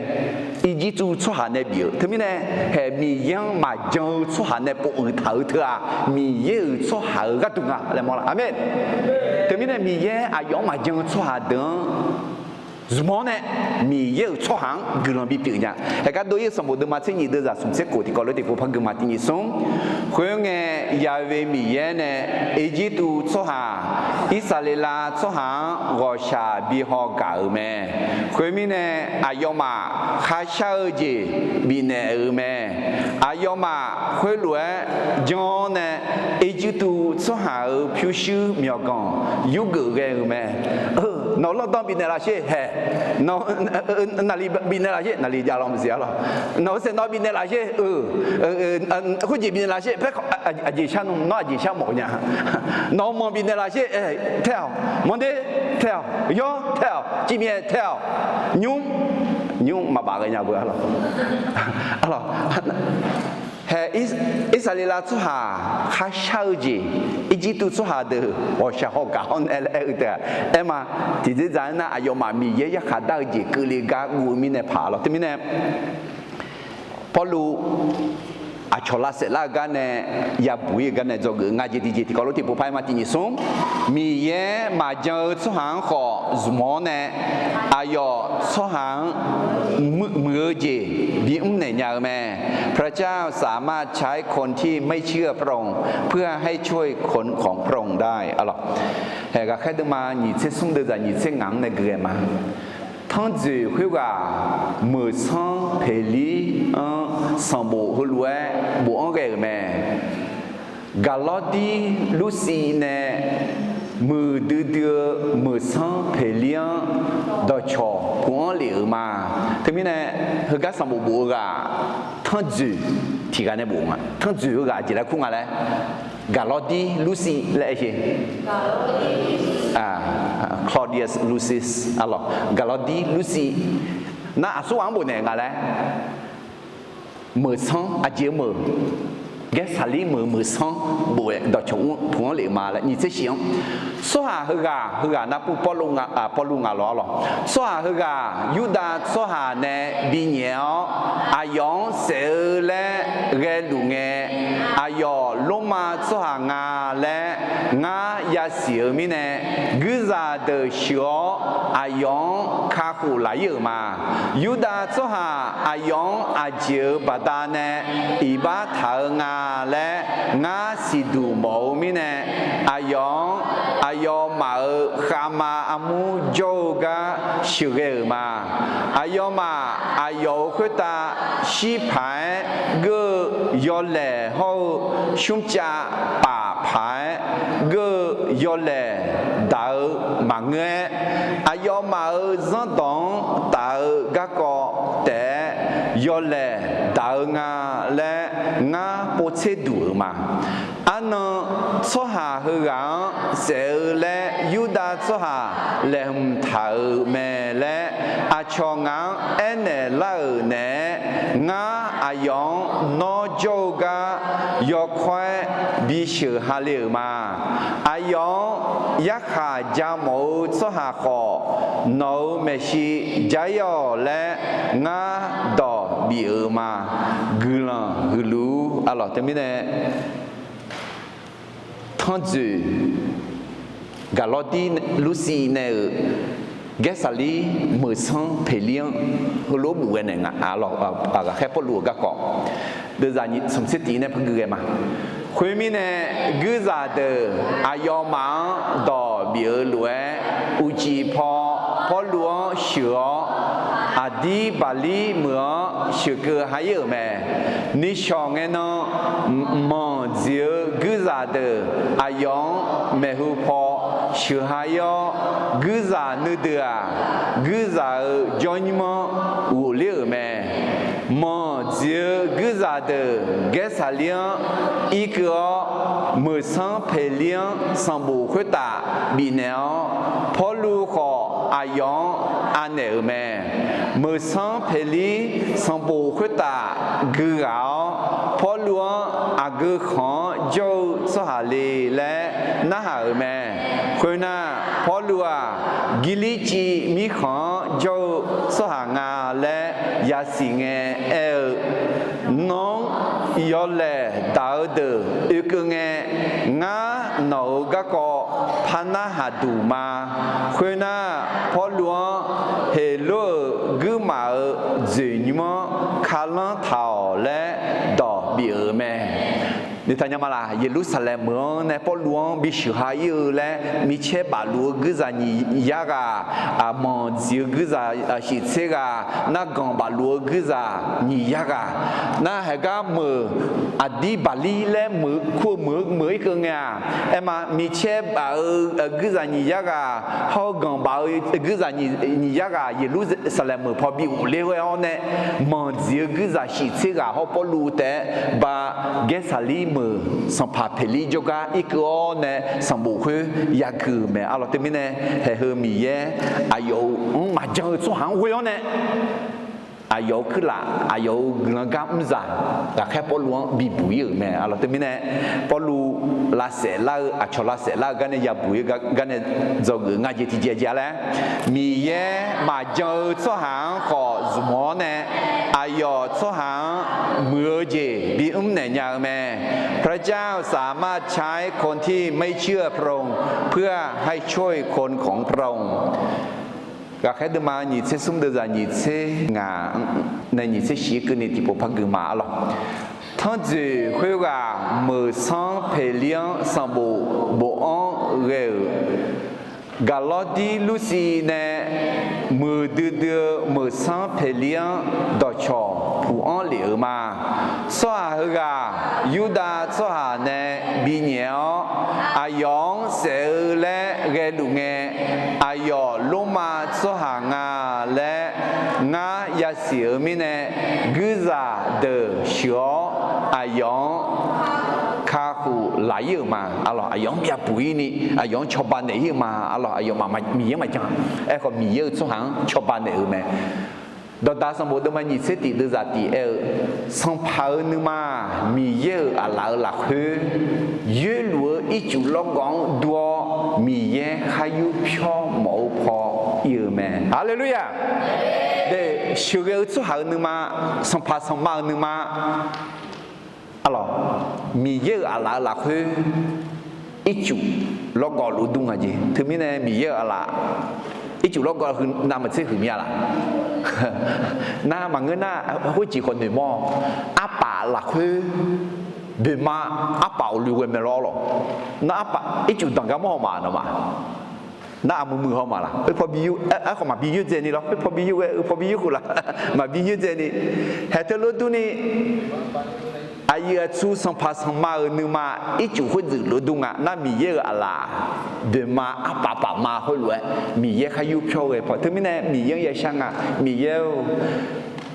Irjirtuv tsawrhaq nae bif-eu teumirnae, haeq Miqyaer-anr maqjan-eu tsawrhaq nae pofuiq taq-eu teu-aq, Miqyaer-euq tsawrhaq-euq gharduq nga laer mawrlar. Aqmeq. Teumirnae Miqyaer aqyawf-anr maqjan-eu tsawrhaq deuq-anr zmq-awr nae, Miqyaer-euq tsawrhaq-anr guiqlanq bipyeuf nya. Haeq gar dov-ir-eu sanqbof deuvma tser nyiq deuvzaq smq tser khof tiqkawv lof tiqpov par gui ma. Tiq nyiq smr. Khoerngae, Ya'we Miqyaer nae Irjirtuv tsawrhaq, Irsaqleqlav tsawrhaq-anr ghawqshaq bi haw gaq-euq mae. Khoermirnae, aqyawfmaf kharshar-eu jeq bifnaeq-euq mae. Aqyawfmaf khoerlof-aer janr-awr nae, Irjirtuv tsawrhaq-euq pyurshuir myawqganq yurgeuf ghae-euq mae. Nawq-euq lawrdan bifnaeq laf sher haeq. Nawq-eu naqli bifnaeq laf sher, naqli jav law maqsiq arlawq. Nawq-eu saeqnawv bifnaeq laf sher, eu, khoerjeq bifnaeq laf sher, paer aqjeq shar nmr, nawr aqjeq shar mawf nya. Nawq-eu manq bifnaeq laf sher, tae-awq, manr der, tae-awq, yawr, tae-awq, civmyaev, tae-awq, nymr, nymr maqbaf ghae nya beu arlawq. Arlawq. Haeq, Irsaqleqlav tsawrhaq kharshar-eu jeq, Irjirtuv tsawrhaq deuq ghawqshaq haw gaq-awr nae laer aer-eu taef-a. Aer ma, tiqdzer dzaq-aer nar aqyawfmaf Miqyaer yarkhaq dar-eu jeq keuvle gar guv-eu mirnae paq lawr. Teumirnae, Pawrluv aqcawq lavsaef lar-eu gar nae yabuq-ir-eu gar nae dzawgeuf-eu nga jeq tiqjeq tiqkawv lof tiqpov par-aer ma. Tiq nyiq smr. Miqyaer maqjan-eu tsawrhaq-anr khawf zmq-awr nae, aqyawf tsawrhaq-anr muiq-eu jeq bimr naeq nya-eu mae. พระเจ้าสามารถใช้คนที่ไม่เชื่อพระองค์ เพื่อให้ช่วยคนของพระองค์ได้ arlawq. Haeq, Ghaqkhaer deuvma nyiq tser smr deuvzaq nyiq tser ngaq-anr nae gui-aer ma. Tanrjoeq khoerghaq Meuqsanr Peqlir-anr sanqbof heulof-aer bofanr ghae-euq mae. Gaqlawrdir Lursiv nae muiqdui dui-eu Meuqsanr Peqlir-anr dawqcawq puq-anr lef-euq ma. Teumirnae, heugar sanqbof bof-eu ghaq Tanrjoeq tiq ghaq nae bof nga. Tanrjoeq heughaq jeq laer kur nga laer, Gaqlawrdir Lursiv laer aer sher. Claudius Lucius arlawq, Gaqlawrdir Lursiv. Nar aqsur ghaq-anr bofnaeq nga laer, Meuqsanr aqjeq-eu meuq, Gaersaqlir meuq, Meuqsanr bof-aer dawqcawq puq-anr lef-eu ma laer nyiq tser shif-anr. Tsawrhaq heughaq, heughaq narpur Pawrluv nga lawr arlawq. Tsawrhaq heughaq Yurdav tsawrhaq nae binyaef-awr, aqyawf-anr saef-eu laer ghaeluf ngae, aqyawf Lormav tsawrhaq nga laer ngar yasiq-eu mirnae, guirzaq deuq sheuq-awr aqyawf-anr kakhof laf-ir-euq ma. Yurdav tsawrhaq aqyawf-anr aqjeq-euq baqdanae iqbax taq-eu nga laer ngar siqduq mawf-eu mirnae, aqyawf-anr aqyawfmaf-euq khavma armur jawr-eu gar sheuqghae-euq ma. Aqyawfmaf aqyawf-euq khoertav shir paq-aer geur-eu yawlaeq hawr-eu shmrcav paf paq-aer geur-eu yawlaeq daq-eu maqngeur-aer, aqyawfmaf-euq zanrdawq-anr taf-eu garkawv taef-aer yawlaeq daq-eu nga laer ngar povtser duq-euq ma. Arnan tsawrhaq heughaq-anr saef-eu laer Yurdav tsawrhaq laeqhmq taq-euq mae laer aqcawq ngaq-anr aernaeq lar-euq naeq-aer, ngar aqyawf-anr nawr jawr-eu gar yawkawr-aer bisheuq ha le-euq ma. Aqyawf-anr yarkhaq ja mawf-eu tsawrhaq khawf, nawq-euq maeqshi ja-ir-awq laer ngar dawq bif-euq ma. Guiqlanq huiqluf-ur arlawq. Teumirnae, Tanrjoeq Gaqlawrdir Lursiv nae-euq Gaersaqlir Meuqsanr Peqlir-anr heulof-aer buf ghae naeq nga, aqlawq, ghaqkhaer Pawrluv-euq garkawv deuvzaq nyiq smq tser tiq nae par gui ghae ma. Khoermirnae, guirzaq deuq aqyawfmaf-anr dawq bif-eu lof-aer, uqcif paw Pawrluv-anr sheuq-awr, aqdir Baqlir meuq-anr sheuqkeuv ha-ir-euq mae. Nishawq ngae nan, manq dziq-eu guirzaq deuq aqyawf-anr maeqhu paw sheuq ha-ir-awr, guirzaq nuideuq-aq, guirzaq-euq jawrnymr-anr ghofler-euq mae. Manq dziq-eu guirzaq deuq Gaersaqlir-anr irkeuv-awr, Meuqsanr Peqlir-anr sanqbof khoertaf bifnaeq-awr, Pawrluv khawf aqyawf-anr anaeq-euq mae. Meuqsanr Peqlir sanqbof khoertaf gui ghaq-awr, Pawrluv-anr aqgeu khanq-anr jawr-eu tsawrhaq le laer narhaq-euq mae. Khoernar, Pawrluv-aq, Girlirciv mirkhanq-anr jawr-eu tsawrhaq nga laer yasiq ngae aer-eu, Nawr yawlaeq daq-eu deuq oekeuv ngae, ngar nawq-euq garkawv par narhaq duq ma. Khoernar, Pawrluv-anr Heqlor-euq guirmaf-euq dzoeqnymr-anr kalanr taq-awq laer dawq bif-euq mae. Nitaq nya ma laq? Yeqlursaqlaeq meuq-anr nae Pawrluv-anr bisheuq ha ir-eu laer, micaer bafluf-eu guirzaq nyiq yar ghaq, manq dziq-eu guirzaq shiftser ghaq, narganq bafluf-eu guirzaq nyiq yar ghaq, nar haeqgar meuq aqdir baqlir laer meuq kur-eu meuq-eu meuq ir keuv ngae-aq, aerma micaer baf-eu guirzaq nyiq yar ghaq hawr-eu ganq baf-eu guirzaq nyiq yar ghaq Yeqlursaqlaeq meuq paw bi ghofler ghae-awr nae, manq dziq-eu guirzaq shiftser ghaq hawr Pawrluv taef-aer ba Gaersaqlir meuq sanqpaq Peqlir jawrgar irkeuv-awr nae sanqbof khoer yagui-euq mae. Arlawq teumirnae, haeq heu Miqyaer aqyawf-euq mr maqjan-eu tsawrhaq-anr ghoe-awr nae, aqyawf-euq kuirlaf, aqyawf-euq guiqlanq gar mrzaq ghaqkhaer Pawrluv-anr bibuq ir-euq mae. Arlawq teumirnae, Pawrluv lavsaef lar-eu, aqcawq lavsaef lar-eu gar nae yabuq ir-eu gar nae dzawgeuf nga jeq tiqjeq jeq laer, Miqyaer maqjan-eu tsawrhaq-anr khawf zmq-awr nae, aqyawf tsawrhaq-anr muiq-eu jeq bimr naeq nya-eu mae. พระเจ้าสามารถใช้คนที่ไม่เชื่อพระองค์เพื่อให้ช่วยคนของพระองค์ Ghaqkhaer deuvma nyiq tser smr deuvzaq nyiq tser ngaq nae nyiq tser shif keuvni tiqpov par gui ma arlawq. Tanrjoeq khoerghaq Meuqsanr Peqlir-anr sanqbof bof-anr ghae-euq Gaqlawrdir Lursiv nae muiqdui dui-eu Meuqsanr Peqlir-anr dawqcawq puq-anr lef-euq ma. Tsawrhaq heughaq Yurdav tsawrhaq nae binyaef-awr, aqyawf-anr saef-eu laer ghaeluf ngae, aqyawf Lormav tsawrhaq nga laer ngar yasiq-euq mirnae, guirzaq deuq sheuq-awr aqyawf-anr kakhof laf ir-euq ma. Arlawq, aqyawf-anr yabuq ir ni, aqyawf-anr cawba naeq ir-euq ma. Arlawq, aqyawfmaf Miqyaer maqjan. Aerkhawf, Miqyaer-euq tsawrhaq-anr cawba naeq-euq mae. Dawqdaq sanqbof deuvma nyiq tser tiq deuvzaq tiq aer-eu, Sanqpaq-euq nuima-aq, Miqyaer-euq aqlaf-euq lafkhoer yoerluf-eu ircuf lawrgawv-anr dur-awr, Miqyaer khar yur pyawr mawf-eu paw ir-eu mae. Haleluya! Sheuqghae-eu tsawrhaq-euq nuima, sanqpaq sanqma-euq nuima, arlawq, Miqyaer-euq aqlaf-euq lafkhoer ircuf lawrgawv luf dur nga jeq. Teumirnae Miqyaer-euq aqlaf ircuf lawrgawv navmaqtser huiqmya laq? Nar maqngeur nar, khoerjeq khawf noeqmawr-awq. Arpaf lafkhoer boeqma arpaf awqluiv ghae mae lawr lawq. Nar arpaf ircuf danqgar mawr haw ma nawmaf. Nar aqmuiq muiq haw ma laq? Oe paw bi yur, aerkhawf maqbi yoerdzaeni lawr. Oe paw bi yur ghae, oe paw bi yur khof laf, maqbi yoerdzaeni. Haeq teulof durni, aqyuif aqtsu sanqpaq sanqma-euq nuima ircuf khoerdzuif luf dur nga. Nar Miqyaer-euq aqlaf boeqma arpaf pafma khoerlof-aer Miqyaer khar yur pyawr ghae paw. Teumirnae Miqyaer-anr yashar nga. Miqyaer-or,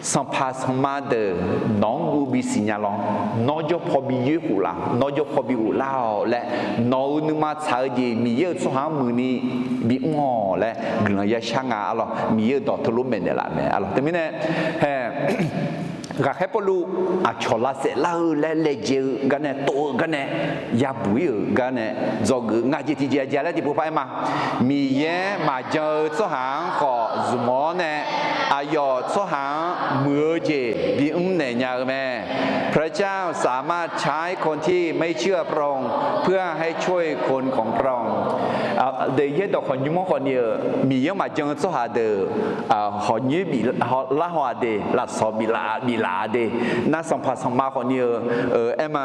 sanqpaq sanqma deuq nawq-anr guv bisiq nya lawr. Nawr jawr paw bi yoer khof laf, nawr jawr paw bi ghoflar-awq laer, nawq-euq nuima tsaq-eu jeq Miqyaer-euq tsawrhaq-anr muiqni bimr-awq laer guiqlanq yashar nga arlawq. Miqyaer-euq dawq teulof maeqnaeq laf mae arlawq. Teumirnae, hae, ghaqkhaer Pawrluv aqcawq lavsaef lar-eu laer laejae-eu gar nae tov-eu gar nae yabuq ir-euq gar nae dzawgeuf nga jeq tiqjeq aqjeq laer tiqpov par aer ma. Miqyaer maqjan-eu tsawrhaq-anr khawf zmq-awr nae, aqyawf tsawrhaq-anr muiq-eu jeq bimr naeq nya-eu mae. พระเจ้าสามารถใช้คนที่ไม่เชื่อพระองค์เพื่อให้ช่วยคนของพระองค์ Deuq yaerdawq khawqnymr-anr khawfni-euq Miqyaer-anr maqjan-eu tsawrhaq deuq khawqnymr bif lar haw-aq de, lafsawq bif laf bif laf-a de. Nar sanqpaq sanqma khawfni-euq aerma,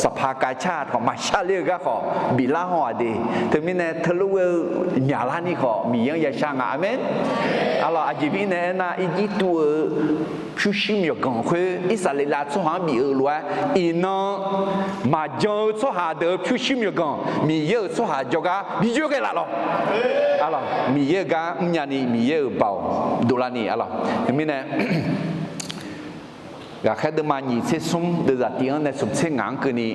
sanqpaq kaqcar khawf maqshar ler-eu gar khawf bif lar haw-aq de. Teumirnae teulof ghae-eu myaqlar ni khawf Miqyaer-anr yashar nga. Aqmeq. Arlawq, aqjeq mirnae aernar, Irjirtuv-euq pyurshuir myawqganq khoer Irsaqleqlav tsawrhaq-anr bif-eu lof-aer, iqnan maqjan-eu tsawrhaq deuq-euq pyurshuir myawqganq Miqyaer-euq tsawrhaq jawrgar bi yoer ghae laf lawq. Arlawq, Miqyaer-euq gar mrnya ni Miqyaer-euq baoq dovlar ni arlawq. Teumirnae, ghaqkhaer deuvma nyiq tser smr deuvzaq tiq-anr nae smq tser ngaq-anr keuvni,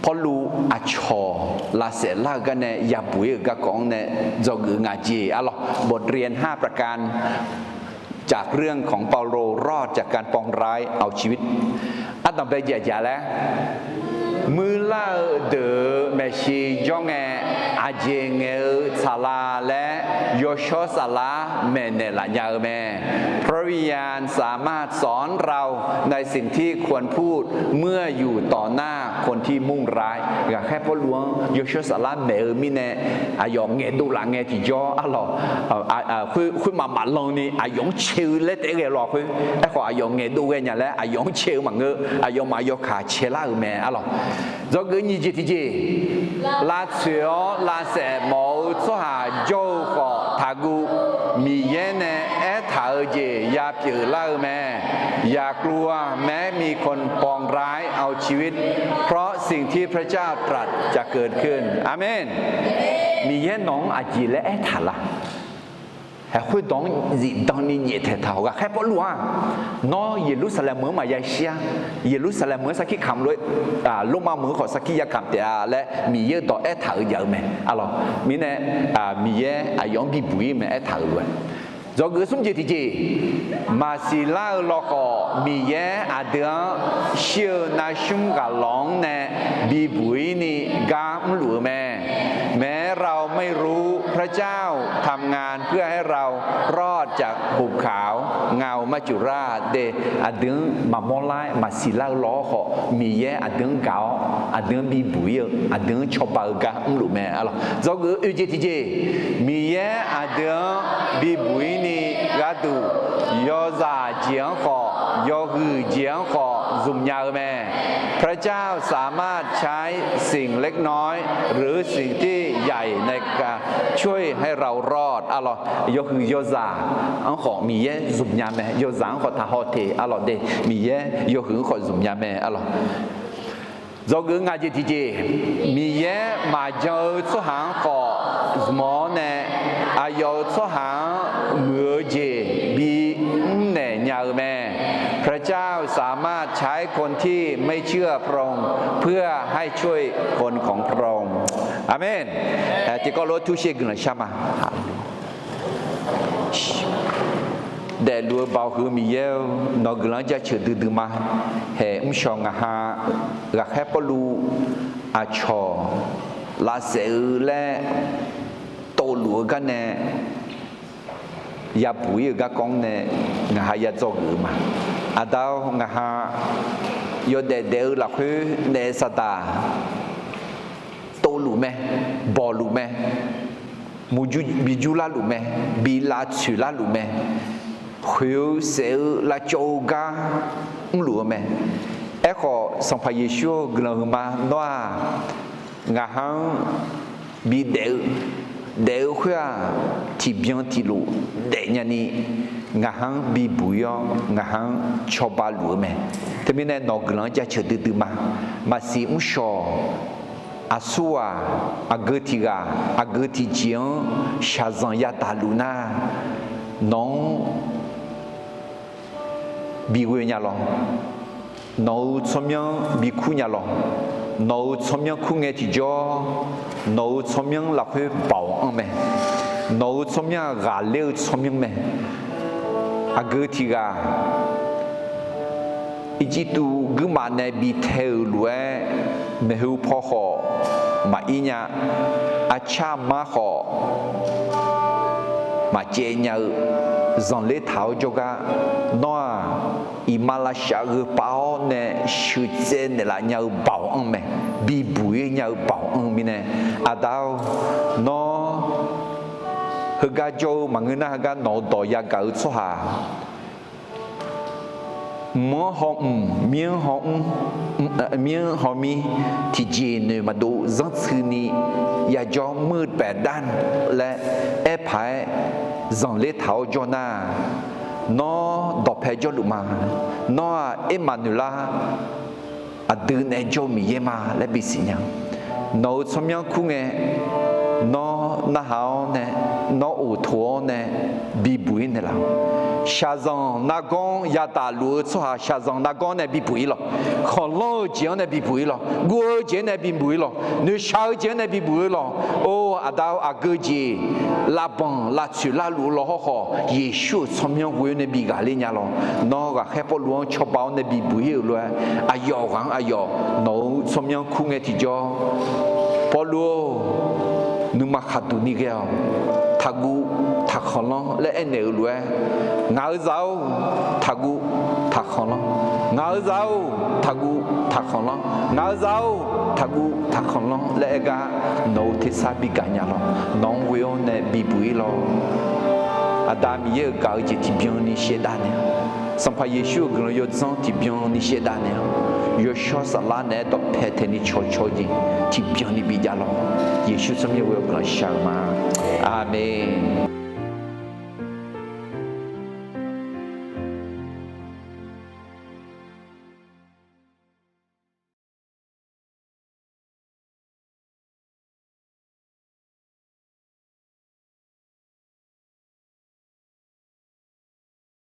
Pawrluv aqcawq lavsaef lar-eu gar nae yabuq ir-euq garkawv-anr nae dzawgeuf nga jeq arlawq. บทเรียนห้าประการ Aqmeq. จากเรื่องของเปาโลรอดจากการปองร้ายเอาชีวิต Ardanqbae jeq aqjeq laer, muirlar-eu deuq-euq maeqshi jawr ngae, aqjeq ngaeq-eu tsaqlaq laer yawshawr saflar maeqnaeq laf nya-eu mae. พระวิญญาณสามารถสอนเราในสิ่งที่ควรพูดเมื่ออยู่ต่อหน้าคนที่มุ่งร้าย Ghaqkhaer Pawrluv-anr yawshawr saflar maeq-eu mirnae, aqyawf ngaeqdov laf ngae tiqjawr arlawq, khoermaf maqlan ni aqyawf-anr cae-eu laer taef-aer ghae lawq khoer. Aerkhawf aqyawf ngaeqdov ghaenya laer aqyawf-anr cae-eu maqngeur, aqyawfmaf yawkaq cae lar-euq mae arlawq. Dzawgeuf nyiq jeq tiqjeq, lavtsoeq-awr lavsaef mawf-eu tsawrhaq jawr-eu khawf taqguv. Miqyaer nae aertaq-eu jeq yapyeuf lar-eu mae. อย่ากลัว แม้มีคนปองร้ายเอาชีวิต เพราะสิ่งที่พระเจ้าตรัสจะเกิดขึ้น Aqmeq. Miqyaer nawq-anr aqjeq laer aertaq la? Haeq khoerdawq-anr zifdan ni nyaeftaeq taq-awq. Ghaqkhaer Pawrluv-aq, Nawr Yeqlursaqlaeq meuq-anr maqya shir-a. Yeqlursaqlaeq meuq-anr sarkir kamq lof-aer, Lormav meuq-anr khawf sarkir ya kamq taef-a laer Miqyaer-eu dawq aertaq-euq jav-eu mae arlawq. Mirnae, Miqyaer aqyawf-anr bibuq-ir mae aertaq-euq lof-aer. Dzawgeuf smr jeq tiqjeq, maqsiq lar-eu lawkhawf Miqyaer aqdui-anr shir-eu narsmr ghaqlawq-anr nae bibuq-ir ni gar mrluf-eu mae. แม้เราไม่รู้ พระเจ้าทำงานเพื่อให้เรารอดจากหุบเขา เงามัจจุราช de, aqdui-anr maqmawr lar-aer maqsiq lar-eu lawr khawf Miqyaer aqdui-anr gaq-awr aqdui-anr bibuq-ir-eu aqdui-anr cawba-eu gar mrluf mae arlawq. Dzawgeuf oeq jeq tiqjeq, Miqyaer aqdui-anr bibuq-ir ni gharduq yawzaq jeq-anr khawf yawhuiq jeq-anr khawf zmq nya-eu mae. พระเจ้าสามารถใช้สิ่งเล็กน้อยหรือสิ่งที่ใหญ่ในการช่วยให้เรารอด arlawq. Yawhuiq yawzaq-anr khawf Miqyaer zmq nya mae. Yawzaq-anr khawf taqhaw teq arlawq de, Miqyaer yawhuiq-anr khawf zmq nya mae arlawq. Dzawgeuf ngaq jeq tiqjeq, Miqyaer maqjan-eu tsawrhaq-anr khawf zmq-awr nae, aqyawf-euq tsawrhaq-anr muiq-eu jeq bimr naeq nya-eu mae. พระเจ้าสามารถใช้คนที่ไม่เชื่อพระองค์เพื่อให้ช่วยคนของพระองค์ Aqmeq. Tiqkawv lof-aer tursher guiqlanq shar ma. Daefluf-eu Baoq heu Miqyaer-eu, nawq-eu guiqlanq-anr jaceuq duidui ma. Haeq mrshawq ngaq ha, Ghaqkhaer Pawrluv aqcawq lavsaef-eu laer tovluf-eu gar nae yabuq-ir-euq garkawv-anr nae ngaq ha ya dzawgeuf-eu ma. Aqda-awr, ngaq ha yawdaef daef-eu lafkhoer naef saqdaq tovluf mae, bawqluf mae, murjur bijur larluf mae, bi lavtsoeq larluf mae, khoeq-eu saef-eu lavcawv-eu gar mrluf-eu mae. Aerkhawf, Sanqpaq Yeqsur-eu guiqlanq huiqma nawr-aq, ngaq ha-anr bidaef-eu, daef-eu khoer-aq, tiqbyan tiqlof daefnya ni, ngaq ha-anr bibuq-ir-awr ngaq ha-anr cawba luf-eu mae. Teumirnae nawq-eu guiqlanq-anr jaceuq duidui ma. Maqsiq mrshawq, aqsurghaq, aqgeu tiq ghaq, aqgeu tiqjeq-anr shaqzanq yadaq luf nar, nawq-anr bighoe nya lawr. Nawq-euq tsawrmyanr bikur nya lawr. Nawq-euq tsawrmyanr kur ngae tiqjawr, nawq-euq tsawrmyanr lafkhoer baoq anr mae. Nawq-euq tsawrmyanr-aq ghaqler-eu tsawrmyanr mae. Aqgeu tiq ghaq Irjirtuv guirmaf nae bitae-euq lof-aer, maeqhu paw khawf maqir nya, arcar mar khawf maqcaev nya-eu, zanqler taq-awr jawrgar, nawr-aq, iqmalavshav gheupav-awr nae sheuqtsaev naeqlaf nya-eu baoq anr mae. Bibuq-ir nya-eu baoq anr-eu mirnae, Aqda-or, nawr heugar jawr-eu maqngeur nar, heugar nawq-eu dawq yagaq-eu tsawrhaq mq-anr haw mq, mir-anr haw mr, mir-anr haw mir, tiqjeq noeq maqdov zanrtsuini yajawr muir baeq dar laer aerpaq-aer zanqler taq-awr jawr nar, nawr dawqpae jawrluf ma. Nawr-aq, Ermaqnoeqlar, aqdui nae jawr-eu Miqyaer ma laer bisiq nya. Nawq-euq tsawrmyanr kur ngae, nawr narhaq-awr nae, nawr oqtoq-awr nae bibuq bibuq-ir naeqlaf-awq. Shaqzanq nargawr-anr yadaq luf-eu tsawrhaq shaqzanq nargawr-anr nae bibuq-ir lawq. Khanqlanr-eu jeq-anr nae bibuq-ir lawq. Guv-eu jeq-anr nae bibuq-ir lawq. Noeqshaq-eu jeq-anr nae bibuq-ir lawq. Or, aqda-eu aqgeu jeq lavbanq lavtsoeq lavluf-eu lawq hawrkhawf, Yeqsur-euq tsawrmyanr ghoe-awr nae bighaq ler nya lawq. Nawr ghaqkhaer Pawrluv-anr cawba-awr nae bibuq-ir-euq lof-aer, aqyawf ghaq-anr aqyawf nawq-euq tsawrmyanr kur ngae tiqjawr, Pawrluv-or, nuima khaqduq ni ghae-awq. Taqguv taqkhanqlanr laer aernaeq-euq lof-aer, ngaq-euq zaq-or, taqguv taqkhanqlanr. Ngaq-euq zaq-or, taqguv taqkhanqlanr. Ngaq-euq zaq-or, taqguv taqkhanqlanr laer aergar nawq-euq tersar bigaq nya lawq. Nawq-anr ghoe-awr nae bibuq-ir lawq. Aqda Miqyaer-euq gaq-eu jeq tiqbyan ni shaevdav naeq-awq. Sanqpaq Yeqsur-euq guiqlanq yawdzanr tiqbyan ni shaevdav naeq-awq. Yawshawr saflar naeq-aer dawqpae taeq ni cawqcawq-eu jeq tiqbyan ni bijav lawq. Yeqsur tsawrmyanr ghoe-awr guiqlanq shar-eu ma. Aqmeq.